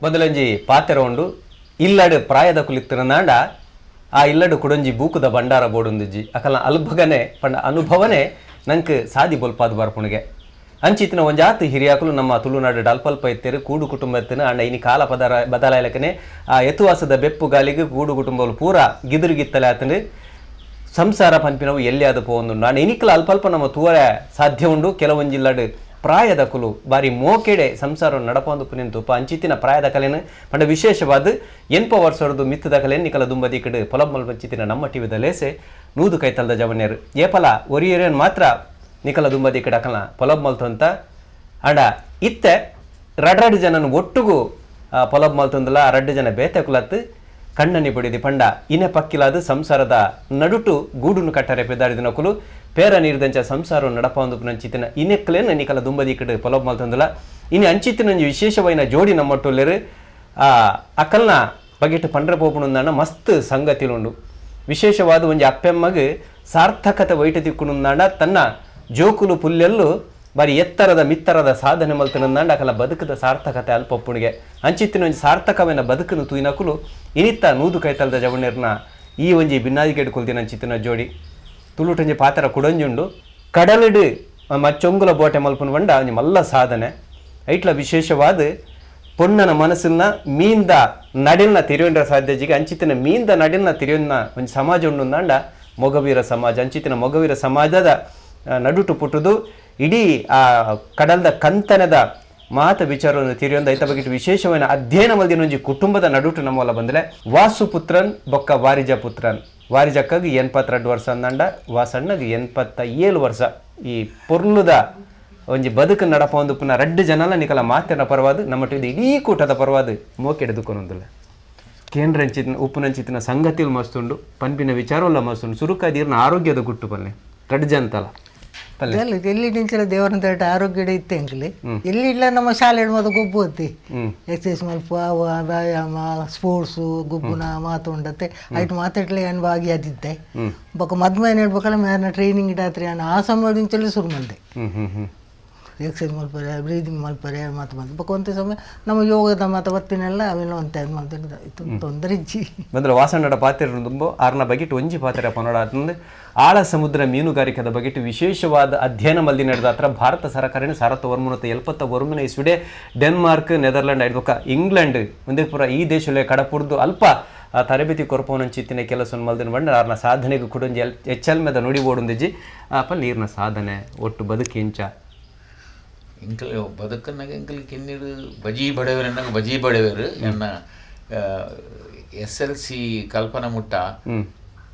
ಬದಲಂಜಿ ಪಾತೆರ ಉಂಡು. ಇಲ್ಲಡ್ ಪ್ರಾಯದ ಕುಲಿತ್ತಿರನಾಂಡ ಆ ಇಲ್ಲಡ್ ಕುಡೊಂಜಿ ಬೂಕುದ ಭಂಡಾರ ಬೋಡುಂದಿಜ್ಜಿ. ಅಕಲ್ನ ಅಲ್ಬಗನೆ ಪಂಡ ಅನುಭವನೆ ನಂಕ್ ಸಾದಿ ಬೊಲ್ಪಾದ್ ಬರ್ಪುಣಿಗೆ. ಅಂಚಿತ್ತಿನ ಒಂಜಾತ್ ಹಿರಿಯಾಕುಲು ನಮ್ಮ ತುಳುನಾಡು ಅಲ್ಪಲ್ಪ ಇತ್ತೆರ್. ಕೂಡು ಕುಟುಂಬ ಇತ್ತಿನ ಆಂಡ ಇನಿ ಕಾಲ ಪದರ ಬದಲಾಯಲಕನೆ ಆ ಎತುವಾಸದ ಬೆಪ್ಪು ಗಾಲಿಗೆ ಕೂಡು ಕುಟುಂಬಲು ಪೂರ ಗಿದುರುಗಿತ್ತಲೆ ಆತಂಡು. ಸಂಸಾರ ಪನ್ಪಿನವು ಎಲ್ಲಿಯಾದ ಪೋವೊಂದುಂಡು. ಆಂಡ ಇನಿಕ್ಲ ಅಲ್ಪಲ್ಪ ನಮ್ಮ ತೂವರೆ ಸಾಧ್ಯ ಉಂಡು. ಕೆಲವೊಂಜಿಲ್ಲಡ್ ಪ್ರಾಯದಕುಲು ಬಾರಿ ಮೋಕೆಡೆ ಸಂಸಾರ ನಡಪೊಂದು ಪುನಿನ್ ತೂಪ. ಅಂಚಿತ್ತಿನ ಪ್ರಾಯದ ಕಲೆನ್ ಪಂಡ ವಿಶೇಷವಾದ 80 ವರ್ಷದ ಮಿತ್ತದ ಕಲೆನ್ ನಿಕಲ ದುಂಬದಿಕ್ಕಡ್ ಪೊಲಬ್ ಮಲ್ಪಂಚಿತ್ತಿನ ನಮ್ಮ ಟಿವಿದ ಲೇಸೆ ನೂದು ಕೈತಲ್ದ ಜವನ್ಯರು. ಏಪಲ ಒರಿಯರೇನ್ ಮಾತ್ರ ನಿಕಲ ದುಂಬದಿಕ್ಕಡ್ ಅಕಲ್ನ ಪೊಲಬ್ ಮಲ್ತೊಂತ. ಆಂಡ ಇತ್ತೆ ರಡ್ರಡ್ ಜನನ್ ಒಟ್ಟುಗು ಪೊಲಬ್ ಮಲ್ತೊಂದುಲ. ಆ ರಡ್ಡು ಜನ ಬೇತೆ ಕುಲತ್ ಕಣ್ಣನಿ ಬಡಿದಿ ಪಂಡ ಇನೆ ಪಕ್ಕಿಲಾದ ಸಂಸಾರದ ನಡುಟು ಗೂಡುನು ಕಟ್ಟರೆ ಪೆದಾಡಿದಿನಕುಲು ಪೇರ ನೀರ್ದಂಚ ಸಂಸಾರ ನಡಪಾವೊಂದು ನಂಚಿತ್ತಿನ ಇನೆಕ್ಲೆನ್ ನಿಕಲ ದುಂಬದಿಕ್ಕಡ್ ಪೊಲಬ್ ಮಲ್ತೊಂದುಲ. ಇನಿ ಅಂಚಿತ್ತಿನ ಒಂಜಿ ವಿಶೇಷವಾಯಿನ ಜೋಡಿ ನಮ್ಮಟ್ಟುಲ್ಲೆರ್. ಆ ಅಕಲ್ನ ಬಗೆಟ್ ಪಂಡ್ರೆ ಪೋಪುಣುಂದಾಂಡ ಮಸ್ತ್ ಸಂಗತಿಲುಂಡು. ವಿಶೇಷವಾದ ಒಂಜಿ ಅಪ್ಪೆಮ್ಮಗ್ ಸಾರ್ಥಕತೆ ವೈಟ ತಿಕ್ಕುಣುಂದಾಂಡ ತನ್ನ ಜೋಕುಲು ಪುಲ್ಲೆಲ್ಲು ಬಾರಿ ಎತ್ತರದ ಮಿತ್ತರದ ಸಾಧನೆ ಮಲ್ತನಂದಾಂಡ ಅಕಲ ಬದುಕದ ಸಾರ್ಥಕತೆ ಅಲ್ಪೊಪ್ಪುಣಿಗೆ. ಅಂಚಿತ್ತಿನ ಒಂಜಿ ಸಾರ್ಥಕವೇನ ಬದುಕನ್ನು ತೂಯಿನಕುಲು ಇನಿತ್ತ ನೂದು ಕೈತಲ್ದ ಜವಣ್ಯರ್ನ ಈ ಒಂಜಿ ಬಿನ್ನಾದಿಗೆಡ್ ಕೊಲ್ದಿನ ಅಂಚಿತ್ತಿನ ಜೋಡಿ. ತುಳುಟೊಂಜಿ ಪಾತ್ರ ಕುಡೊಂಜುಂಡು. ಕಡಲುಡು ಮಚ್ಚೊಂಗುಲ ಬೋಟೆ ಮಲ್ಪುನ ಪಂಡ ಒಂಜಿ ಮಲ್ಲ ಸಾಧನೆ. ಐಟ್ಲ ವಿಶೇಷವಾದ ಪೊಣ್ಣನ ಮನಸ್ಸನ್ನ ಮೀನ್ದ ನಡಿಲ್ನ ತಿರಿಯೊಂಡ್ರ ಸಾಧ್ಯಜಿಗೆ. ಅಂಚಿತ್ತಿನ ಮೀನ್ದ ನಡಿಲ್ನ ತಿರಿಯೊಂದ ಒಂಜಿ ಸಮಾಜ ಉಂಡು ಮೊಗವೀರ ಸಮಾಜ. ಅಂಚಿತ್ತಿನ ಮೊಗವೀರ ಸಮಾಜದ ನಡುಟು ಪುಟ್ಟುದು ಇಡೀ ಆ ಕಡಲ್ದ ಕಂತನದ ಮಾತ ವಿಚಾರವನ್ನು ತಿರಿಯೊಂದು ಐತ ಬಗ್ಗೆ ವಿಶೇಷವಾದ ಅಧ್ಯಯನ ಮಲ್ದಿನ ಒಂಜಿ ಕುಟುಂಬದ ನಡುಟು ನಮ್ಮಲ್ಲ ಬಂದಲೆ ವಾಸುಪುತ್ರನ್ ಬೊಕ್ಕ ವಾರಿಜ ಪುತ್ರನ್. ವಾರಿಜಕ್ಕಗ್ 82 ವರ್ಷ ಅಂದಂಡ ವಾಸಣ್ಣಗ್ 87 ವರ್ಷ. ಈ ಪೊರ್ಲುದ ಒಂಜಿ ಬದುಕು ನಡಪೊಂದು ಪುನಃ ರಡ್ಡು ಜನಲ ನಿಕಲ ಮಾತೆನ ಪರವಾದ ನಮ್ಮ ಇದು ಇಡೀ ಕೂಟದ ಪರವಾದ ಮೋಕೆಡ್ದುಕೊನೊಂದುಲ್ಲ. ಕೇಂದ್ರಂಚಿತ್ತಿನ ಉಪ್ಪುನಂಚಿತ್ತಿನ ಸಂಗತಿಲು ಮಸ್ತುಂಡು, ಪನ್ಪಿನ ವಿಚಾರವಲ್ಲ ಮಸ್ತುಂಡು. ಸುರುಕಾದೀರ್ನ ಆರೋಗ್ಯದ ಗುಟ್ಟು ಪಲ್ಲೆ ರಡ್ಡು ಜನತಲ ಪಲ್ಲೆ. ಎಲ್ಲಿ ನಿಂಚಿನ ದೇವರಂತ ಆರೋಗ್ಯಡೆ ಇತ್ತೆ ಅಂಕಲಿ. ಎಲ್ಲಿ ಇಲ್ಲ ನಮ್ಮ ಶಾಲೆ ಮಾತ ಗೊಬ್ಬು ಅತ್ತಿ. ಎಕ್ಸಸೈಸ್ ಮಲ್ಪ, ವ್ಯಾಯಾಮ, ಸ್ಪೋರ್ಟ್ಸು ಗೊಬ್ಬುನ ಮಾತು ಉಂಡತ್ತೆ. ಐಟ್ ಮಾತಾಡ್ಲೆ ಏನು ಭಾಗಿ ಅದಿದ್ದೆ. ಬೊಕ್ಕ ಮದ್ಮೆ ಹೇಳ್ಬೇಕಲ್ಲ ಮೇರ್ನ ಟ್ರೈನಿಂಗ್ ಇಡಾತ್ರಿ. ನಾನು ಆ ಸಮಯದಿಂಚಲೇ ಶುರು ಮಾಡಿದೆ. ಹ್ಮ್ ಹ್ಮ್ ಹ್ಮ್ ಎಕ್ಸಸೈಸ್ ಮಲ್ಪರೆ, ಬ್ರೀದಿಂಗ್ ಮಲ್ಪರೆ ಮಾತು ಮಾತು. ಬೊಕ್ಕ ಒಂತೆ ಸಮಯ ನಮ್ಮ ಯೋಗದ ಮಾತ ಬತ್ತಿನೆಲ್ಲ ಅವೆಲ್ಲ ಒಂತೆ ಅದು ಮಾತಾಡಿದ ತೊಂದರೆ ಇಜ್ಜಿ. ಬಂದ್ರೆ ವಾಸಣ್ಣಡ ಪಾತ್ರೆ ತುಂಬ ಆರ್ನ ಬಗೆಟ್ ಒಂಜಿ ಪಾತ್ರೆ ಪನೋಡ ಆತಂದು ಆಳ ಸಮುದ್ರ ಮೀನುಗಾರಿಕೆದ ಬಗೆಟ್ ವಿಶೇಷವಾದ ಅಧ್ಯಯನ ಮಲ್ದಿ ನಡೆದ ಹತ್ರ ಭಾರತ ಸರ್ಕಾರನ 1971 ಇಸ್ವಿಡೆ ಡೆನ್ಮಾರ್ಕ್, ನೆದರ್ಲ್ಯಾಂಡ್ ಐದು ಇಂಗ್ಲೆಂಡ್ ಒಂದೇ ಪೂರ ಈ ದೇಶಲೇ ಕಡಪುರ್ದು ಅಲ್ಪ ಆ ತರಬೇತಿ ಕೊರಪವನಂಚಿತ್ತಿನ ಕೆಲಸ ಮಲ್ದಿನ ಬಂಡ ಆರ್ನ ಸಾಧನೆಗೆ ಕುಡೊಂಜಿ ಎಲ್ ಎಚ್ಚಲ್ಮೆದ ನುಡಿ ಓಡುಂದಿಜ್ಜಿ. ಅಪ್ಪ ನೀರ್ನ ಸಾಧನೆ ಒಟ್ಟು ಬದುಕಿಂಚ ಎಂಕಲ್ ಬದುಕನ್ನಾಗ ಎಂಕಲ್ ಕಿನ್ನಿಡು ಬಜಿ ಬಡವೇರನ್ನಾಗ ಬಜಿ ಬಡವೇರು. ಎನ್ನ ಎಸ್ ಎಲ್ ಸಿ ಕಲ್ಪನಾ ಮುಟ್ಟ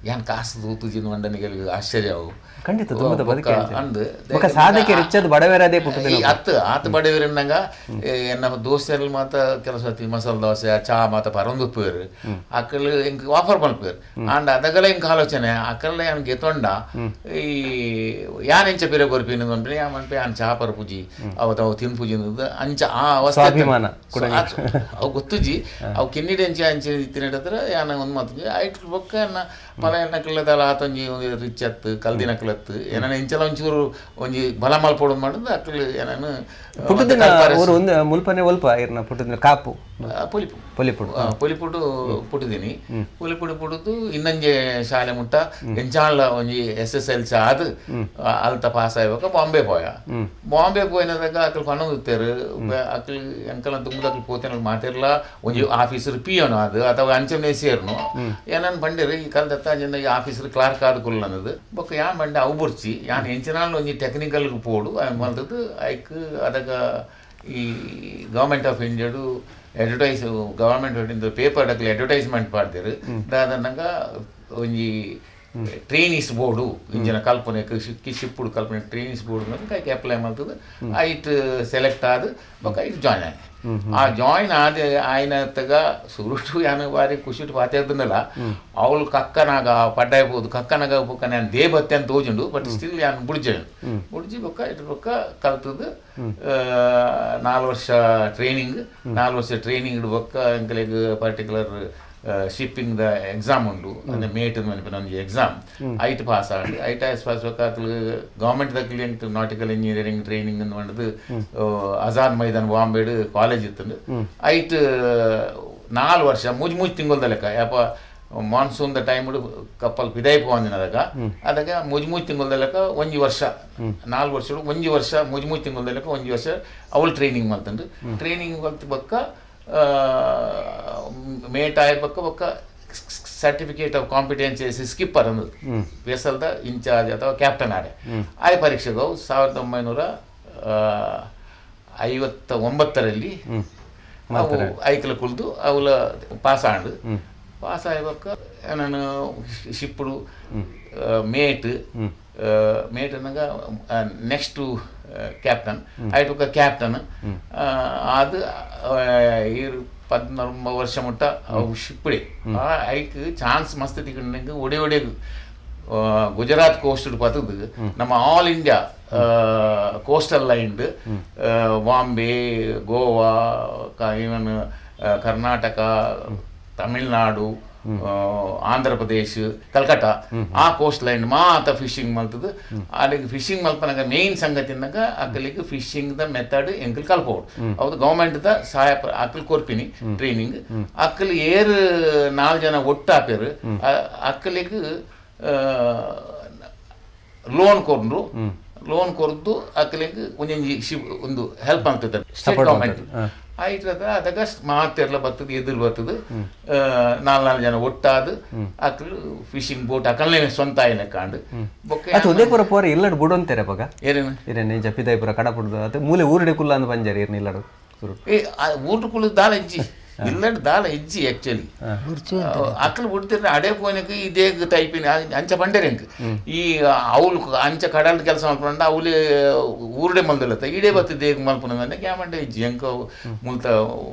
ಯಾನ್ ಕಾಸು ತೂತುಜಿನ ಮಂಡನಿಗೆ ಆಶ್ಚರ್ಯ ಅವು. ಖಂಡಿತ ತುಂಬದ ಬದುಕೆ ಅಂದ್. ಬೊಕ್ಕ ಸಾಧಕೆ ರಿಚ್ಚದ ಬಡವೇರದೇ ಪುಟ್ಟುದಿನ. ಈ ಅತ್ತು ಆತ ಬಡವೇರನ್ನಾಗ ಎನ್ನ ದೋಸ್ತೆರ್ಲು ಮಾತ ಕೆಲಸ ಸತಿ ಮಸಾಲೆ ದೋಸೆ ಚಾ ಮಾತ ಪರೊಂದು ಉಪ್ಪುವೆರು. ಅಕಲ್ ಎಂಕ್ ಆಫರ್ ಮಲ್ಪುವೆರು. ಆಂಡ ಅದಗಲ ಎಂಕ್ ಆಲೋಚನೆ, ಅಕಲ್ನ ಯಾನ್ ಗೆತೊಂಡ ಈ ಯಾನ್ ಎಂಚ ಪಿರ ಕೊರ್ಪಿನ ಪನ್ಪಿನ. ಯಾನ್ ಪನ್ಪೆ ಯಾನ್ ಚಾ ಪರ್ಪುಜಿ, ಅವತ್ತು ಅವು ತಿನ್ಪುಜಿ ಅಂದ್. ಅಂಚ ಆ ಅವಸ್ಥೆ. ಸ್ವಾಭಿಮಾನ. ಅವು ಗೊತ್ತುಜಿ. ಅವು ಕಿನ್ನಿಡೆ ಎಂಚ ಅಂಚ ಇತ್ತಿನತ್ರ ಯಾನ್ ಒಂದು ಮಾತು ಐಟ್ ಬೊಕ್ಕ ಎನ್ನ ಪಲ ಎನ್ನಕ್ಲೆದಲ ಆತೊಂಜಿ ಒಂಜಿ ರಿಚ್ ಅತ್ತು ಕಲ್ದಿನಕ್ಲತ್ತು. ಏನನ ಎಂಚಲ ಒಂಚೂರು ಒಂಜಿ ಬಲ ಮಲ್ಪೊಡು ಮಾಡಿದ್ ಅಕ್ಲು ಏನನು. ಪುಟ್ಟುದಿನ ಊರು ಒಂದು ಮುಲ್ಪನೆ ಒಲ್ಪ ಇರ್ನ ಪುಟ್ಟುದಿನ ಕಾಪು? ಪೊಲಿಪು. ಪೊಲಿಪುಡು. ಪೊಲಿಪುಡು ಪುಟ್ಟುದಿನಿ. ಪೊಲಿಪುಡು ಪುಡುದು ಇನ್ನಂಜೆ ಶಾಲೆ ಮುಟ್ಟ ಎಂಚಾಳ ಒಂಜಿ ಎಸ್ ಎಸ್ ಎಲ್ ಸಿ ಆದ್ ಅಲ್ತ pass ಆಯ್ಬಕ Bombay ಪೋಯ. Bombay ಪೋಯಿನದಾಗ Akal ಪನೊಂದಿತ್ತೆರ್. Akal ಎಂಕಲ ತುಂಬುದ Akal ಪೋತೇನ ಮಾತೆರ್ಲ ಒಂಜಿ ಆಫೀಸರ್ ಪಿಯೋನು ಅದು ಅಥವಾ ಅಂಚನೆ ಸೇರ್ನು. ಏನನ್ ಪಂಡೆರ್ ಈ ಕಲ್ದತ್ತ ಅಂಚನೆ ಈ ಆಫೀಸರ್ ಕ್ಲಾರ್ಕ್ ಆದ್ ಕುಲ್ಲನದು. ಬೊಕ್ಕ ಯಾನ್ ಪಂಡೆ ಅವು ಬೊರ್ಚಿ, ಯಾನ್ ಎಂಚಿನಾಲ್ ಒಂಜಿ ಟೆಕ್ನಿಕಲ್ ಪೋಡು ಮಲ್ತದ್ದು. ಐಕ್ ಅದಗ ಈ ಗವರ್ಮೆಂಟ್ ಆಫ್ ಇಂಡಿಯಾಡು advertise, government of India paper ಅಕ್ಲೆ advertisement ಪಾಡ್ದೆರ್. ದಾದನ್ನಗ ಒಂಜಿ ಟ್ರೈನೀಸ್ ಬೋರ್ಡು ಇಂಜಿನ ಕಲ್ಪನೆ ಶಿಪ್ಪುಡು ಕಲ್ಪನೆ ಟ್ರೈನೀಸ್ ಬೋರ್ಡ್ ಐಕ್ ಅಪ್ಲೈ ಮಲ್ತದ್ದು. ಐಟ್ ಸೆಲೆಕ್ಟ್ ಆದ್ ಬೊಕ್ಕ ಐಟ್ ಜಾಯ್ನ್ ಆಯೆ. ಆ ಜಾಯ್ನ್ ಆದ ಆಯ್ನತ್ತಗ ಸುರುಟು ಯಾನ್ ಬಾರಿ ಖುಷಿಟ್ ಪಾತೆರ್ದನಲ್ಲ. ಅವಳು ಕಕ್ಕನಾಗ ಪಡ್ಡಾಯ ಪೋದು ಕಕ್ಕನಾಗ ಬೊಕ್ಕ ನಾನು they ಬತ್ತೆ ಅಂತ ತೋಜುಂಡು. ಬಟ್ ಸ್ಟಿಲ್ ಯಾನ್ ಬುಡ್ಜೆ ಬುಡ್ಜಿ. ಬೊಕ್ಕ ಇದ್ರ ಬೊಕ್ಕ ಕಲ್ತದ್ದು 4 ವರ್ಷ ಟ್ರೈನಿಂಗ್. 4 ವರ್ಷ ಟ್ರೈನಿಂಗ್ ಬೊಕ್ಕ ಎಂಕಲೆಗ್ ಪರ್ಟಿಕ್ಯುಲರ್ Shipping the exam ಉಂಡು ಅಂದ್ರೆ ಮೇಟ್ ಮನ್ಪಿನ ಒಂಜಿ ಎಕ್ಸಾಮ್ ಐಟ್ ಪಾಸ್ ಆಂಡ್ ಐಟ್ ಎಸ್ ಪಾಸ್ ಅಕ್ಲು ಗವರ್ಮೆಂಟ್ ದಕ್ಲಿ ಎಂಕ್ nautical engineering training ಪಂಡದು ಆಜಾದ್ ಮೈದಾನ್ ಬಾಂಬೆಡ್ ಕಾಲೇಜ್ ಇತ್ತುಂಡು ಐಟ್ 4 ವರ್ಷ ಮೂಜಿ ಮೂಜಿ ತಿಂಗೊಲ್ದ ಲೆಕ್ಕ ಯಾಪ ಮಾನ್ಸೂನ್ the time ಕಪ್ಪಲ್ ಪಿದಾಯಿ ಪೋವಂದಿನದಾಗ ಅದಕ್ಕೆ ಮೂಜಿ ಮೂಜಿ ತಿಂಗೊಲ್ದ ಲೆಕ್ಕ ಒಂಜಿ ವರ್ಷ 4 ವರ್ಷ ಒಂಜಿ ವರ್ಷ ಮೂಜಿ ಮೂಜಿ ತಿಂಗೊಲ್ದ ಲೆಕ್ಕ ಒಂಜಿ ವರ್ಷ ಅವಳು ಟ್ರೈನಿಂಗ್ ಮಲ್ತಂಡು ಟ್ರೈನಿಂಗ್ ಕಲ್ತ್ ಬೊಕ್ಕ ಮೇಟ್ ಆಯ್ ಬೊಕ್ಕ ಬೊಕ್ಕ ಸರ್ಟಿಫಿಕೇಟ್ ಆಫ್ ಕಾಂಪಿಟೆನ್ಸಿ ಸ್ಕಿಪ್ಪರ್ ಅನ್ನೋದು ವೆಸಲ್ದ ಇನ್ಚಾರ್ಜ್ ಅಥವಾ ಕ್ಯಾಪ್ಟನ್ ಆಡೆ ಆಯ್ ಪರೀಕ್ಷೆಗೆ 1959ರಲ್ಲಿ ಅವು ಐಕಲ ಕುಲ್ದು ಅವಲ ಪಾಸ್ ಆಂಡ್ ಪಾಸ್ ಆಯ್ಬಕ್ಕ ನಾನು ಶಿಪ್ಪುಡು ಮೇಟ್ ಮೇಟ್ ಅನ್ನಗ ನೆಕ್ಸ್ಟು ಕ್ಯಾಪ್ಟನ್ ಆಯ್ತು ಕ್ಯಾಪ್ಟನ್ ಅದು ಇರು 19 ವರ್ಷ ಮುಟ್ಟ ಅವು ಶಿಪ್ಪುಡೆ ಐಕ್ ಚಾನ್ಸ್ ಮಸ್ತ್ ತಿಕ್ಕಂಡು ಒಡೆ ಒಡೆ ಗುಜರಾತ್ ಕೋಸ್ಟ್ ಪತ್ತದು ನಮ್ಮ all India coastal line Bombay Goa even Karnataka Tamil Nadu Andhra Pradesh Calcutta ಆ ಕೋಸ್ಟ್ ಲೈನ್ ಮಾತ ಫಿಶಿಂಗ್ ಮಲ್ತದು ಅಲ್ಲಿಗೆ ಫಿಶಿಂಗ್ ಮಲ್ಪನಾಗ ಮೇನ್ ಸಂಗತಿನಾಗ ಅಕ್ಕಲಿಗೆ ಫಿಶಿಂಗ್ the method ಎಂಕಲ್ ಕಲ್ಪೋಡು ಹೌದು ಗೌರ್ಮೆಂಟ್ ದ ಸಹಾಯ ಅಕ್ಕಲ್ ಕೊರ್ಪಿನಿ ಟ್ರೈನಿಂಗ್ ಅಕ್ಕಲ್ ಏರ್ 4 ಜನ ಒಟ್ಟು ಆಪೇರು ಅಕ್ಕಲಿಗೆ ಲೋನ್ ಕೊರ್ರು ಲೋನ್ ಕೊರ್ದು ಅಕ್ಕಲಿಗೆ ಒಂಜೊಂಜಿ ಒಂದು ಹೆಲ್ಪ್ ಆಗ್ತದೆ ಸ್ಟೇಟ್ ಗೌರ್ಮೆಂಟ್ ಆಯ್ತು ಅದಕ್ಕೆ ಮಾತೆಲ್ಲ ಬರ್ತದೆ ಎದುರು ಬರ್ತದೆ 4 ಜನ ಒಟ್ಟಾದು ಅಕ್ಕಲು ಫಿಶಿಂಗ್ ಬೋಟ್ ಅಕ್ಕಲ್ನೇ ಸ್ವಂತ ಆಯ್ನ ಕಾಂಡು ಬೊಕ್ಕ ಅದು ಉದಯಪುರ ಪೋರ ಇಲ್ಲಡು ಬುಡು ಅಂತಾರೆ ಬಗ ಏನೇನು ಇರೇನೆ ಜಪಿದಾಯಪುರ ಕಡಪುಡ್ದು ಅದು ಮೂಲೆ ಊರುಡೆ ಕುಲ್ಲ ಅಂದ್ ಪಂಜಾರಿ ಇರ್ನ ಇಲ್ಲಡು ಸುರು ಏ ಊರು ಕುಳ್ಳು ದಾಲ ಇಜ್ಜಿ ಇಲ್ಲಡು ದಾಲ ಇಜ್ಜಿ ಆಕ್ಚುಲಿ ಅಕ್ಕಲು ಬಿಡ್ತಿರ ಅಡೆ ಪೋನಕ್ಕೆ ಇದೇ ಟೈಪಿನ ಅಂಚ ಬಂಡೇರಿ ಎಂಕ್ ಈ ಅವ್ಲು ಅಂಚ ಕಡಲ್ ಕೆಲಸ ಮಲ್ಪಂಡ ಅವ್ಲು ಊರುಡೆ ಮಲ್ದಲತ್ತ ಇಡೇ ಬತ್ತಿದ್ದೆ ಮಲ್ಪನ ಕ್ಯಾಮಂಡೆ ಇಜ್ಜಿ ಎಂಕ ಮುಲ್ತ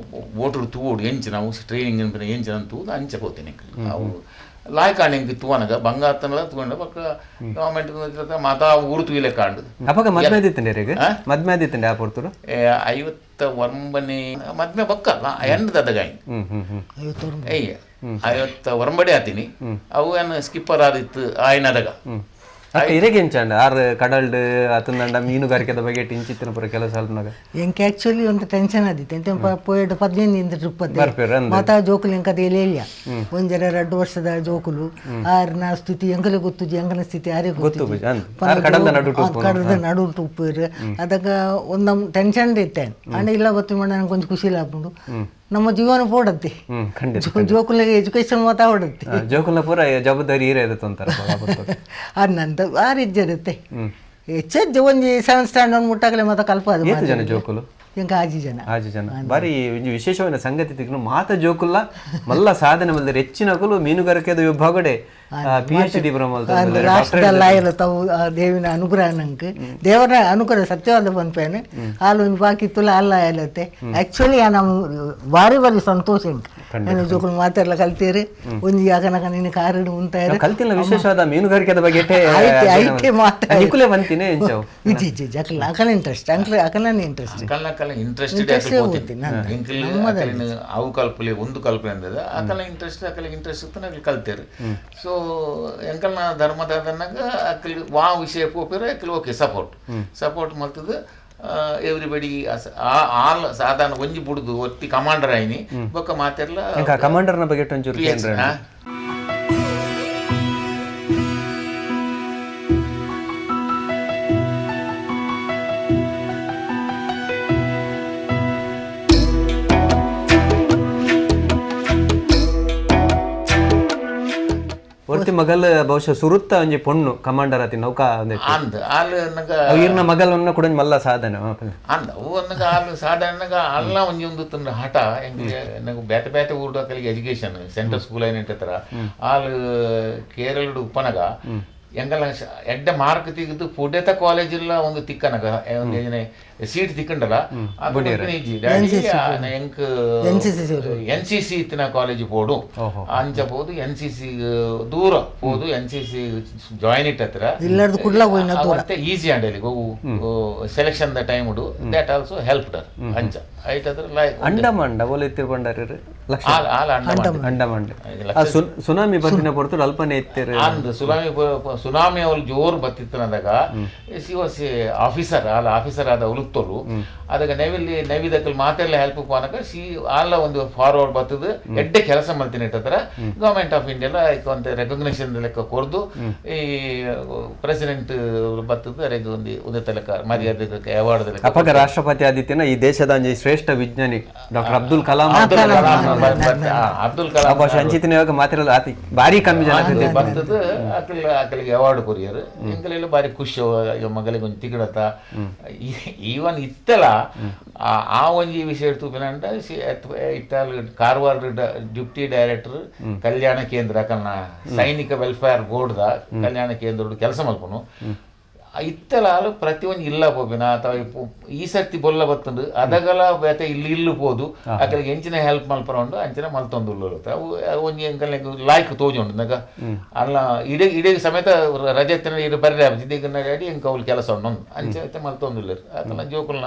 ಓಟುಡು ತೂಡು ಎಂಚ ನಾವು ಟ್ರೈನಿಂಗ್ ಎಂಚ ತೂದು ಅಂಚ ಪೋತೇನೆ ಅವು ಲಾಯ್ಕಾಂಡ್ ಎಂಕ್ ತೂವನಗ ಬಂಗಾತನಲ ತೂಂಡ ಬೊಕ್ಕ ಗವರ್ಮೆಂಟ್ ಮಾತಾ ಊರು ತೂಯಿಲೆ ಕಾಂಡು ಅಪಗ ಮದ್ಮೆ ಆದಿತ್ತಂಡೆ ಇರೆಗ್ ಮದ್ಮೆ ಆದಿತ್ತಂಡೆ ಆ ಪೊರ್ತುಡು 59ನೇ ಮದ್ಮೆ ಬೊಕ್ಕ ಎಂಡ್ ದದಗಾಯಿ ಹ್ಮ್ ಹ್ಮ್ ಹ್ಮ್ ಏಯ್ 59 ಆತೀನಿ ಅವು ಏನು ಸ್ಕಿಪ್ಪರ್ ಆದಿತ್ತು ಆಯ್ನದಾಗ ಅಕ್ಕ ಇರೆಗೆ ಎಂಚಾಂಡ ಆರ್ ಕಡಲ್ಡ್ ಅತಂದಂಡ ಮೀನುಗಾರಿಕೆದ ಬಗ್ಗೆ ಇಂಚಿತ್ತಿನ ಪೂರ ಕೆಲಸ ಅಲ್ಪನಾಗ ಎಂಕ್ ಆಕ್ಚುಲಿ ಒಂದು ಟೆನ್ಷನ್ ಆದಿತ್ತು ಎಂತ ಪೋಯೆಡ್ 15 ಟ್ರಿಪ್ ಬರ್ಪೇರು ಅಂದ್. ಮಾತಾ ಜೋಕುಲು ಎಂಕ ಎಲೆ ಒಂಜರ 2 ವರ್ಷದ ಜೋಕುಲು ಆರ್ನ ಸ್ಥಿತಿ ಎಂಕಲೆ ಗೊತ್ತುಜಿ ಎಂಕನ ಸ್ಥಿತಿ ಯಾರೇ ಗೊತ್ತು ಬುಜ ಅಂದ್. ಆರ್ ಕಡಲ್ದ ನಡುಟು ಉಪ್ಪುನು. ಕಡಲ್ದ ನಡುಟು ಉಪ್ಪೇರು ಅದಕ್ಕೆ ಒಂದು ಟೆನ್ಷನ್ ಇತ್ತೆ ಅಂಡ ಇಲ್ಲ ಗೊತ್ತು ಮಾಡ ನಂಗೆ ಕೊಂಚ ಖುಷಿ ಆಪುಂಡು ನಮ್ಮ ಜೀವನ ಪೋಡತ್ತೆ ಹ್ಮ್ ಖಂಡಿತ ಜೋಕುಲಿಗೆ ಎಜುಕೇಶನ್ ಮಾತಾ ಹೊಡತ್ತೆ ಜೋಕುಲ್ನ ಪೂರ ಜವಾಬ್ದಾರಿ ಈರೆ ಇರುತ್ತೆ ಅಂತಾರೆ ಅನ್ನಂತ ಆ ರೀತಿ ಇರುತ್ತೆ ಹೆಚ್ಚೆಜ್ಜೆ ಒಂಜಿ ಸೆವೆನ್ ಸ್ಟ್ಯಾಂಡರ್ಡ್ ಮುಟ್ಟಾಗಲೇ ಮತ್ತೆ ಕಲ್ಪ ಅದು ಏತ್ ಜನ ಜೋಕುಲು ಎಂಕ ಆಜಿ ಜನ ಆಜಿ ಜನ ಬಾರಿ ಒಂಜಿ ವಿಶೇಷವಾದ ಸಂಗತಿ ತಿಕ್ನು ಮಾತ ಜೋಕುಲ್ಲ ಮಲ್ಲ ಸಾಧನೆ ಮಲ್ದರೆ ಹೆಚ್ಚಿನಕುಲು ಮೀನುಗಾರಿಕೆದ ವಿಭಾಗಡೆ ಪಿಎಚ್ ಡಿ ರಾಷ್ಟ್ರದಲ್ಲ ತಾವು ಆ ದೇವಿನ ಅನುಗ್ರಹ ನಂಗೆ ದೇವರ ಅನುಗ್ರಹ ಸತ್ಯವಾದ ಪನ್ಪೇನೆ ಹಾಲು ಒಂದು ಬಾಕಿ ತುಲ ಅಲ್ಲ ಆಯಲತ್ತೆ ಆಕ್ಚುಲಿ ನಮ್ಮ ಭಾರಿ ಭಾರಿ ಸಂತೋಷ ಎಂಕ್ ನಾನು ಜೋಕುಲು ಮಾತೆಲ್ಲ ಕಲ್ತೀರಿ ಒಂಜಿ ಯಾಕನಕ ನಿನ್ನ ಕಾರಿಡು ಉಂತಾಯಿರು ಕಲ್ತಿಲ್ಲ ವಿಶೇಷವಾದ ಮೀನುಗಾರಿಕೆದ ಬಗ್ಗೆ ಐತೆ ಐತೆ ಮಾತ ನಿಕುಲೆ ಬಂತೀನಿ ಎಂಚವು ಇಜ್ಜಿ ಇಜ್ಜಿ ಇಜ್ಜಿ ಅಕಲ ಅಕಲ ಇಂಟ್ರೆಸ್ಟ್ ಅಂಕ್ಲ ಅಕಲನ ಇಂಟ್ರೆಸ್ಟ್ ಅಕಲ್ನ ಇಂಟ್ರೆಸ್ಟೆಡ್ ಅವು ಕಲ್ಪಲೆ ಒಂದು ಕಲ್ಪನೆ ಅಂದದ ಅಕಲ ಇಂಟ್ರೆಸ್ಟ್ ಅಕಲಿಗೆ ಇಂಟ್ರೆಸ್ಟ್ ಇತ್ತು ಅಕಲ್ ಕಲ್ತೇರು ಸೊ ಎಂಕಲ್ನ ಧರ್ಮದಾದನ್ನಾಗ ಅಕಲ್ ವಾ ವಿಷಯ ಪೋಪೇರು Akal okay support support ಮಲ್ತದ everybody ಆಲ್ ಸಾಧಾರಣ ಒಂಜಿ ಬುಡ್ದು ಒತ್ತಿ ಕಮಾಂಡರ್ ಆಯ್ನಿ ಬೊಕ್ಕ ಮಾತೆಲ್ಲ ಕಮಾಂಡರ್ನ ಬಗ್ಗೆ ಒಂಚೂರು ಕೇಂದ್ರ ಒರ್ತಿ ಮಗಲ್ ಬಹುಶಃ ಸುರುತ್ತ ಒಂಜಿ ಪೊಣ್ಣು ಕಮಾಂಡರ್ ಆತಿ ನೌಕಾ ಒಂದೆಟ್ ಅಂದ್ ಆಲ್ ಅನ್ನಗ ಅವು ಈರ್ನ ಮಗಲನ್ನ ಕೂಡ ಒಂಜಿ ಮಲ್ಲ ಸಾಧನೆ ಅಂದ ಅವು ಅನ್ನಗ ಆಲ್ ಸಾಧಾರಣ ಅಲ್ಲ ಒಂಜಿ ಒಂದು ತಂದ್ರ ಹಠ ಎಂಕ್ ನಂಗೆ ಬೇತೆ ಬೇತೆ ಊರ್ದ ಅಕಲಿಗೆ ಎಜುಕೇಶನ್ ಸೆಂಟ್ರಲ್ ಸ್ಕೂಲ್ ಏನಿಟ್ಟತರ ಆಲ್ ಕೇರಳಡು ಉಪ್ಪನಗ ಎಂಗಲ ಎಡ್ಡೆ ಮಾರ್ಕ್ ತೆಗೆದು ಪುಡೆತ ಕಾಲೇಜ್ ಇಲ್ಲ ಒಂದು ತಿಕ್ಕನಗ ಒಂದು Seat ತಿಕ್ಕಂಡಲ daddy ಎಂಕ್ N C C ಇತ್ತಿನ ಕಾಲೇಜ್ ಪೋಡು ಅಂಚ ಪೋದು N C C ದೂರ ಪೋದು N C C join it ಹತ್ರ ಇಲ್ಲರ್ದು ಕುಡ್ಲ ಹೋಯ್ನ ಮತ್ತೆ ಈಸಿ ಅಂಡಲಿ selection the time ಉಡು that also help ಅಂಚ ಐಟ್ ಅದ್ರ ಲೈಕ್ ಅಂಡಮಾನ್ ಡಬಲ್ ಇತ್ತಿರ್ ಬಂಡಾರಿ ಲಕ್ಷ ಆಲ್ ಆಲ್ ಅಂಡಮಾನ್. ಅಂಡಮಾನ್ ಆ ಸುನಾಮಿ ಬರ್ತಿನ ಪೊರ್ತು ಅಲ್ಪನೆ ಇತ್ತಿರ್ ಅಂದ್ ಸುನಾಮಿ ಸುನಾಮಿ ಅವ್ರು ಜೋರು ಬತ್ತಿತ್ತನದಾಗ C was officer ಅಲ್ಲ ಆಫೀಸರ್ ಆದ ಉಲುಕ್ತೋರು ಅದಕ್ಕೆ ನೆವಿಲಿ ನೆವಿದಕ್ಕಲ್ ಮಾತೆಲ್ಲ ಹೆಲ್ಪ್ ಪೋನಕ ಸಿ ಆಲ್ಲ ಒಂದು ಫಾರ್ವರ್ಡ್ ಬರ್ತದೆ ಎಡ್ಡೆ ಕೆಲಸ ಮಲ್ತಿನ ಇಟ್ಟತ್ರ ಗೌರ್ಮೆಂಟ್ ಆಫ್ ಇಂಡಿಯಾಲ ಒಂದು ರೆಕಗ್ನಿಷನ್ ಲೆಕ್ಕ ಕೊರ್ದು ಈ ಪ್ರೆಸಿಡೆಂಟ್ ಬರ್ತದೆ ಅದಕ್ಕೆ ಒಂದು ಒಂದು ತಲೆಕ ಮರ್ಯಾದೆ ಅವಾರ್ಡ್ ಲೆಕ್ಕ. ಅಪಗ ರಾಷ್ಟ್ರಪತಿ ಆದಿತ್ಯನ ಈ ದೇಶದ ಒಂಜಿ ಶ್ರೇಷ್ಠ ವಿಜ್ಞಾನಿ ಡಾಕ್ಟರ್ ಅಬ್ದುಲ್ ಕಲಾಂ ಅಬ್ದುಲ್ ಕಲಾಂ ಅಬ್ದುಲ್ ಕಲಾಂ ಭಾಷೆ ಅಂಚಿತನ ಇವಾಗ ಮಾತಿರಲ್ಲ ಆತಿ ಭಾರಿ ಕಮ್ಮಿ ಜನ ಅಂದ್ ಬರ್ತದೆ ಅಕಲ್ ಅಕಲಿಗೆ ಅವಾರ್ಡ್ ಕೊರಿಯರ್ ಎಂಕಲೆಲ್ಲ ಬಾರಿ ಖುಷಿ ಅಯ್ಯೋ ಮಗಳಿಗೆ ಒಂಜಿ ತಿಗಡತ ಈವನ್ ಇತ್ತಲ ಆ ಆ ಒಂಜಿ ವಿಷಯ ತೂಪಿನಂಡ ಇತ್ತಾಲ್ ಕಾರವಾರ ಡ್ಯೂಟಿ ಡೈರೆಕ್ಟರ್ ಕಲ್ಯಾಣ ಕೇಂದ್ರ ಕನ್ನ ಸೈನಿಕ ವೆಲ್ಫೇರ್ ಬೋರ್ಡ್ದ ಕಲ್ಯಾಣ ಕೇಂದ್ರ ಕೆಲಸ ಮಲ್ಪನು ಇತ್ತಲ ಆಲು ಪ್ರತಿ ಒಂಜಿ ಇಲ್ಲ ಪೋಪಿನ ಅಥವಾ ಈ ಸರ್ತಿ ಬೊಲ್ಲ ಬತ್ತಂದು ಅದಗಲ ಬೇತೆ ಇಲ್ಲಿ ಇಲ್ಲು ಪೋದು ಅಕಲಿಗೆ ಎಂಚಿನ ಹೆಲ್ಪ್ ಮಲ್ಪರ ಉಂಡು ಅಂಚಿನ ಮಲ್ತೊಂದು ಉಳ್ಳೋರು ಅವು ಅವು ಒಂಜಿ ಎಂಕಲ್ನ ಲಾಯ್ಕ್ ತೋಜುಂಡು ನಗ ಅಲ್ಲ ಇಡೀ ಇಡೀ ಸಮೇತ ರಜೆ ತಿನ್ನ ಇಡು ಬರ್ರೆ ಇದೀಗ ಡ್ಯಾಡಿ ಎಂಕ ಅವ್ಲು ಕೆಲಸ ಉಂಡು ಅಂಚೆ ಐತೆ ಮಲ್ತೊಂದು ಉಳ್ಳೇರು ಅಕಲ್ನ ಜೋಕುಲ್ನ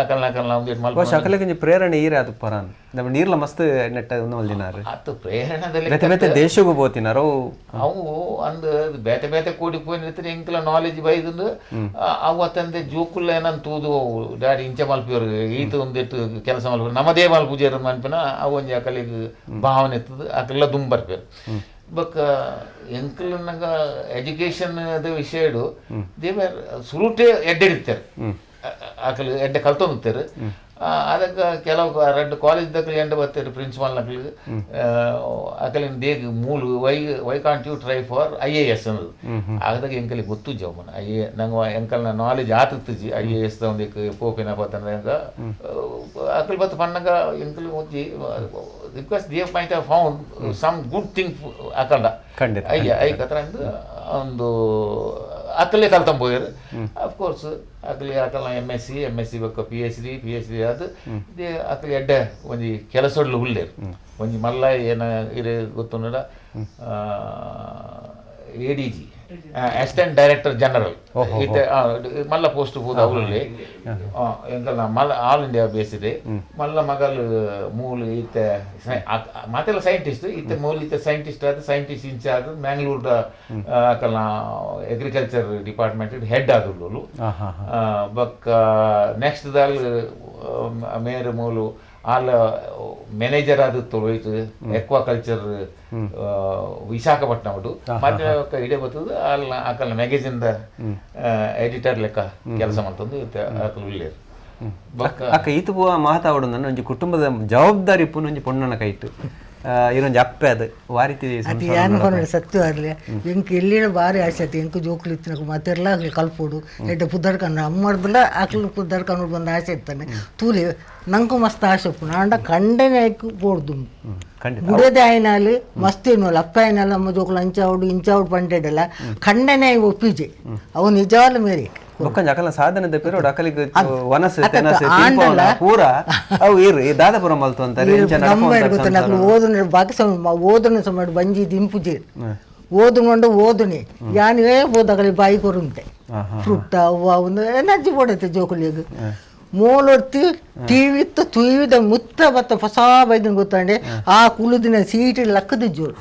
ಅಕಲ್ನ ಅಕಲ್ನ ಒಂದಿಟ್ಟು ಮಲ್ಪ ಬಹುಶಃ ಅಕಲಿಗೆ ಒಂಜಿ ಪ್ರೇರಣೆ ಈರೆ ಅದು ಪರಾನ್ ನಮ್ಮ ನೀರ್ಲ ಮಸ್ತ್ ನೆಟ್ಟ ಮಲ್ದಿನಾರು ಆತು ಪ್ರೇರಣದಲ್ಲಿ ಬೇತೆ ಬೇತೆ ದೇಶಗೂ ಬೋತಿನಾರು ಅವು ಅಂದ್ ಬೇತೆ ಬೇತೆ ಕೋಡಿ ಪೋಯಿನ ಎಂಕಲ ನಾಲೆಜ್ ಬೈದಂದು ಅವು ಅತ್ತಂದೆ ಜೋಕುಲ್ಲ ಏನಂತ ತೂದು ಡ್ಯಾಡಿ ಇಂಚ ಮಲ್ಪಿಯವರು ಈತ ಒಂದಿಟ್ಟು ಕೆಲಸ ಮಲ್ಪಿಯವರು ನಮ್ಮದೇ ಮಲ್ಪುಜೇರು ಮನ್ಪಿನ ಅವು ಒಂಜಿ ಅಕಲಿಗೆ ಭಾವನೆ ಇರ್ತದೆ ಅಕಲೆಲ್ಲ ದುಂಬರ್ಪೇರು ಬಕ್ ಎಂಕಲ್ ನಂಗ ಎಜುಕೇಶನ್ ವಿಷಯಡು ದೇವರ್ ಸುರುಟೆ ಎಡ್ಡೆಡಿತ್ತಾರೆ ಅಕಲು ಎಡ್ಡೆ ಕಲ್ತೊಂದಿತ್ತಾರೆ ಅದಕ್ಕೆ ಕೆಲವು ರಡ್ಡು ಕಾಲೇಜ್ ದಕ್ಕಲು ಎಂಡ ಬರ್ತಾರೆ ಪ್ರಿನ್ಸಿಪಾಲ್ ನಕಲು ಅಕಲಿನ ದೇಗ್ ಮೂಲು why why can't you try for I A S ಅನ್ನೋದು ಆಗದಾಗ ಎಂಕಲಿ ಗೊತ್ತು ಜವಮನ I A ನಂಗೆ ಎಂಕಲ್ನ ನಾಲೆಜ್ ಆತುಜಿ I A S ಒಂದು ಪೋಪಿನ ಬತ್ತಂಗ ಅಕಲ್ ಬತ್ತು ಪಣ್ಣಗ ಎಂಕಲ್ ಒಂಜಿ because they might have found some good thing ಅಕಂಡ ಖಂಡಿತ ಅಯ್ಯ I ಕತ್ರ ಅಂದು ಒಂದು ಅಕಲೇ ಕಲ್ತಂಬೋಯರು ಅಫ್ಕೋರ್ಸ್ ಅಕಲಿ ಅಕಲ್ನ M S C M S C ಬೊಕ್ಕ P H D P H D ಅದು they ಅಕಲಿ ಎಡ್ಡೆ ಒಂಜಿ ಕೆಲಸೊಡ್ಲು ಉಲ್ಲೇರು ಒಂಜಿ ಮಲ್ಲ ಏನ ಇರೆ ಗೊತ್ತುಂಡ A D G assistant director general ಇತ್ತೆ ಮಲ್ಲ ಪೋಸ್ಟ್ ಪೂದ ಅವರಲ್ಲಿ ಎಂಕಲ್ನ ಮಲ್ಲ all India based ಮಲ್ಲ ಮಗಲ್ ಮೂಲ ಇತ್ತೆ ಮಾತೆಲ್ಲ ಸೈಂಟಿಸ್ಟ್ ಇತ್ತೆ ಮೂಲ ಇತ್ತೆ ಸೈಂಟಿಸ್ಟ್ ಆದ ಸೈಂಟಿಸ್ಟ್ ಇನ್ಚಾರ್ಜ್ ಮ್ಯಾಂಗ್ಳೂರ್ದ ಅಕಲ್ನ agriculture department head ಆದುಳ್ಳೋಲು ಬೊಕ್ಕ ನೆಕ್ಸ್ಟ್ ದಾಲ್ ಮೇರ್ ಮೂಲು ಆಲ್ ಮ್ಯಾನೇಜರ್ ಆದ ಹೋಯ್ತು ಎಕ್ವಾಕಲ್ಚರ್ ವಿಶಾಖಪಟ್ಟಣ ಉಂಟು ಮತ್ತೆ ಒಕ್ಕ ಇಡೇ ಬರ್ತದೆ ಅಲ್ಲ ಆಕಲ್ನ ಮ್ಯಾಗಝಿನ್ ಎಡಿಟರ್ ಲೆಕ್ಕ ಕೆಲಸ ಮಾಡ್ತಂದು ಇತ್ತೆ ಆಕಲ್ ಉಳ್ಳೇರು ಬೊಕ್ಕ ಅಕ್ಕ ಈತು ಪೂವ ಮಾತಾವಡು ನನ್ನ ಒಂಜಿ ಕುಟುಂಬದ ಜವಾಬ್ದಾರಿ ಪುನ ಒಂಜಿ ಪೊಣ್ಣನ ಕೈಟ್ ಇರೊಂಜಿ ಅಪ್ಪೆ ಅದು ವಾರಿತಿ ಅದು ಏನು ಪನ್ನೊಡು ಸತ್ಯ ಆಗಲಿ ಎಂಕ್ ಎಲ್ಲಿಡ ಭಾರಿ ಆಸೆ ಆಯ್ತು ಎಂಕ್ ಜೋಕುಲು ಇತ್ತಿನಕು ಮತ್ತೆಲ್ಲ ಅಕ್ಲು ಕಲ್ಪೋಡು ಎಡ್ಡೆ ಪುದರ್ಕಂಡು ಅಮ್ಮರ್ದಲ ಅಕ್ಲು ಪುದರ್ಕಂಡು ಬಂದು ಆಸೆ ಇತ್ತಾನೆ ತೂಲಿ ನಂಕು ಮಸ್ತ್ ಆಸೆ ಉಪ್ಪುಂಡು ಆಂಡ ಕಂಡನೆ ಐಕ್ ಪೋಡ್ದು ಖಂಡಿತ ಬುಡದೆ ಆಯ್ನಾಲ್ ಮಸ್ತ್ ಎನ್ನುವಲ್ಲ ಅಪ್ಪ ಆಯ್ನಾಲ್ ಅಮ್ಮ ಜೋಕುಲು ಅಂಚಾವಡು ಇಂಚಾವಡು ಪಂಡೆಡಲ್ಲ ಖಂಡನೆ ಒಪ್ಪಿಜೆ ಅವು ನಿಜವಾಗ್ಲೂ ಮೇರಿ ಬೊಕ್ಕಂಜ ಅಕಲ್ನ ಸಾಧನದ ಪಿರೋಡ್ ಅಕಲಿಗೆ ವನಸು ಅಕ್ಕ, ತೆನಸು ಆಂಡಲ. ತಿನ್ಪವನ ಪೂರ ಅವು ಇರು ಈ ದಾದಾಪುರ ಮಲ್ತು ಅಂತಾರೆ ಇಂಚ ನಮ್ಮ ನಡಪೊಂತಾರೆ ಗೊತ್ತ ಸಂಸಾರ. ನಕ್ಲು ಓದುನ ಬಾಕಿ ಸಮಯ ಓದುನ ಸಮಯ ಬಂಜಿ ದಿಂಪುಜಿ ಓದುಕೊಂಡು ಓದುನಿ ಯಾನೇ ಓದಗಲಿ ಬಾಯಿ ಕೊರುಂತೆ ಫ್ರೂಟ್ ಅವು ಒಂದು ಎನರ್ಜಿ ಬೋಡೈತೆ ಜೋಕುಲಿಗೆ ಮೂಲೊತ್ತಿ ಟಿವಿ ಇತ್ತು ತುಯ್ದ ಮುತ್ತ ಬತ್ತ ಹೊಸ ಬೈದಿನ ಗೊತ್ತಾಂಡೆ ಆ ಕುಲುದಿನ ಸೀಟ್ ಲಕ್ಕದ ಜೋರು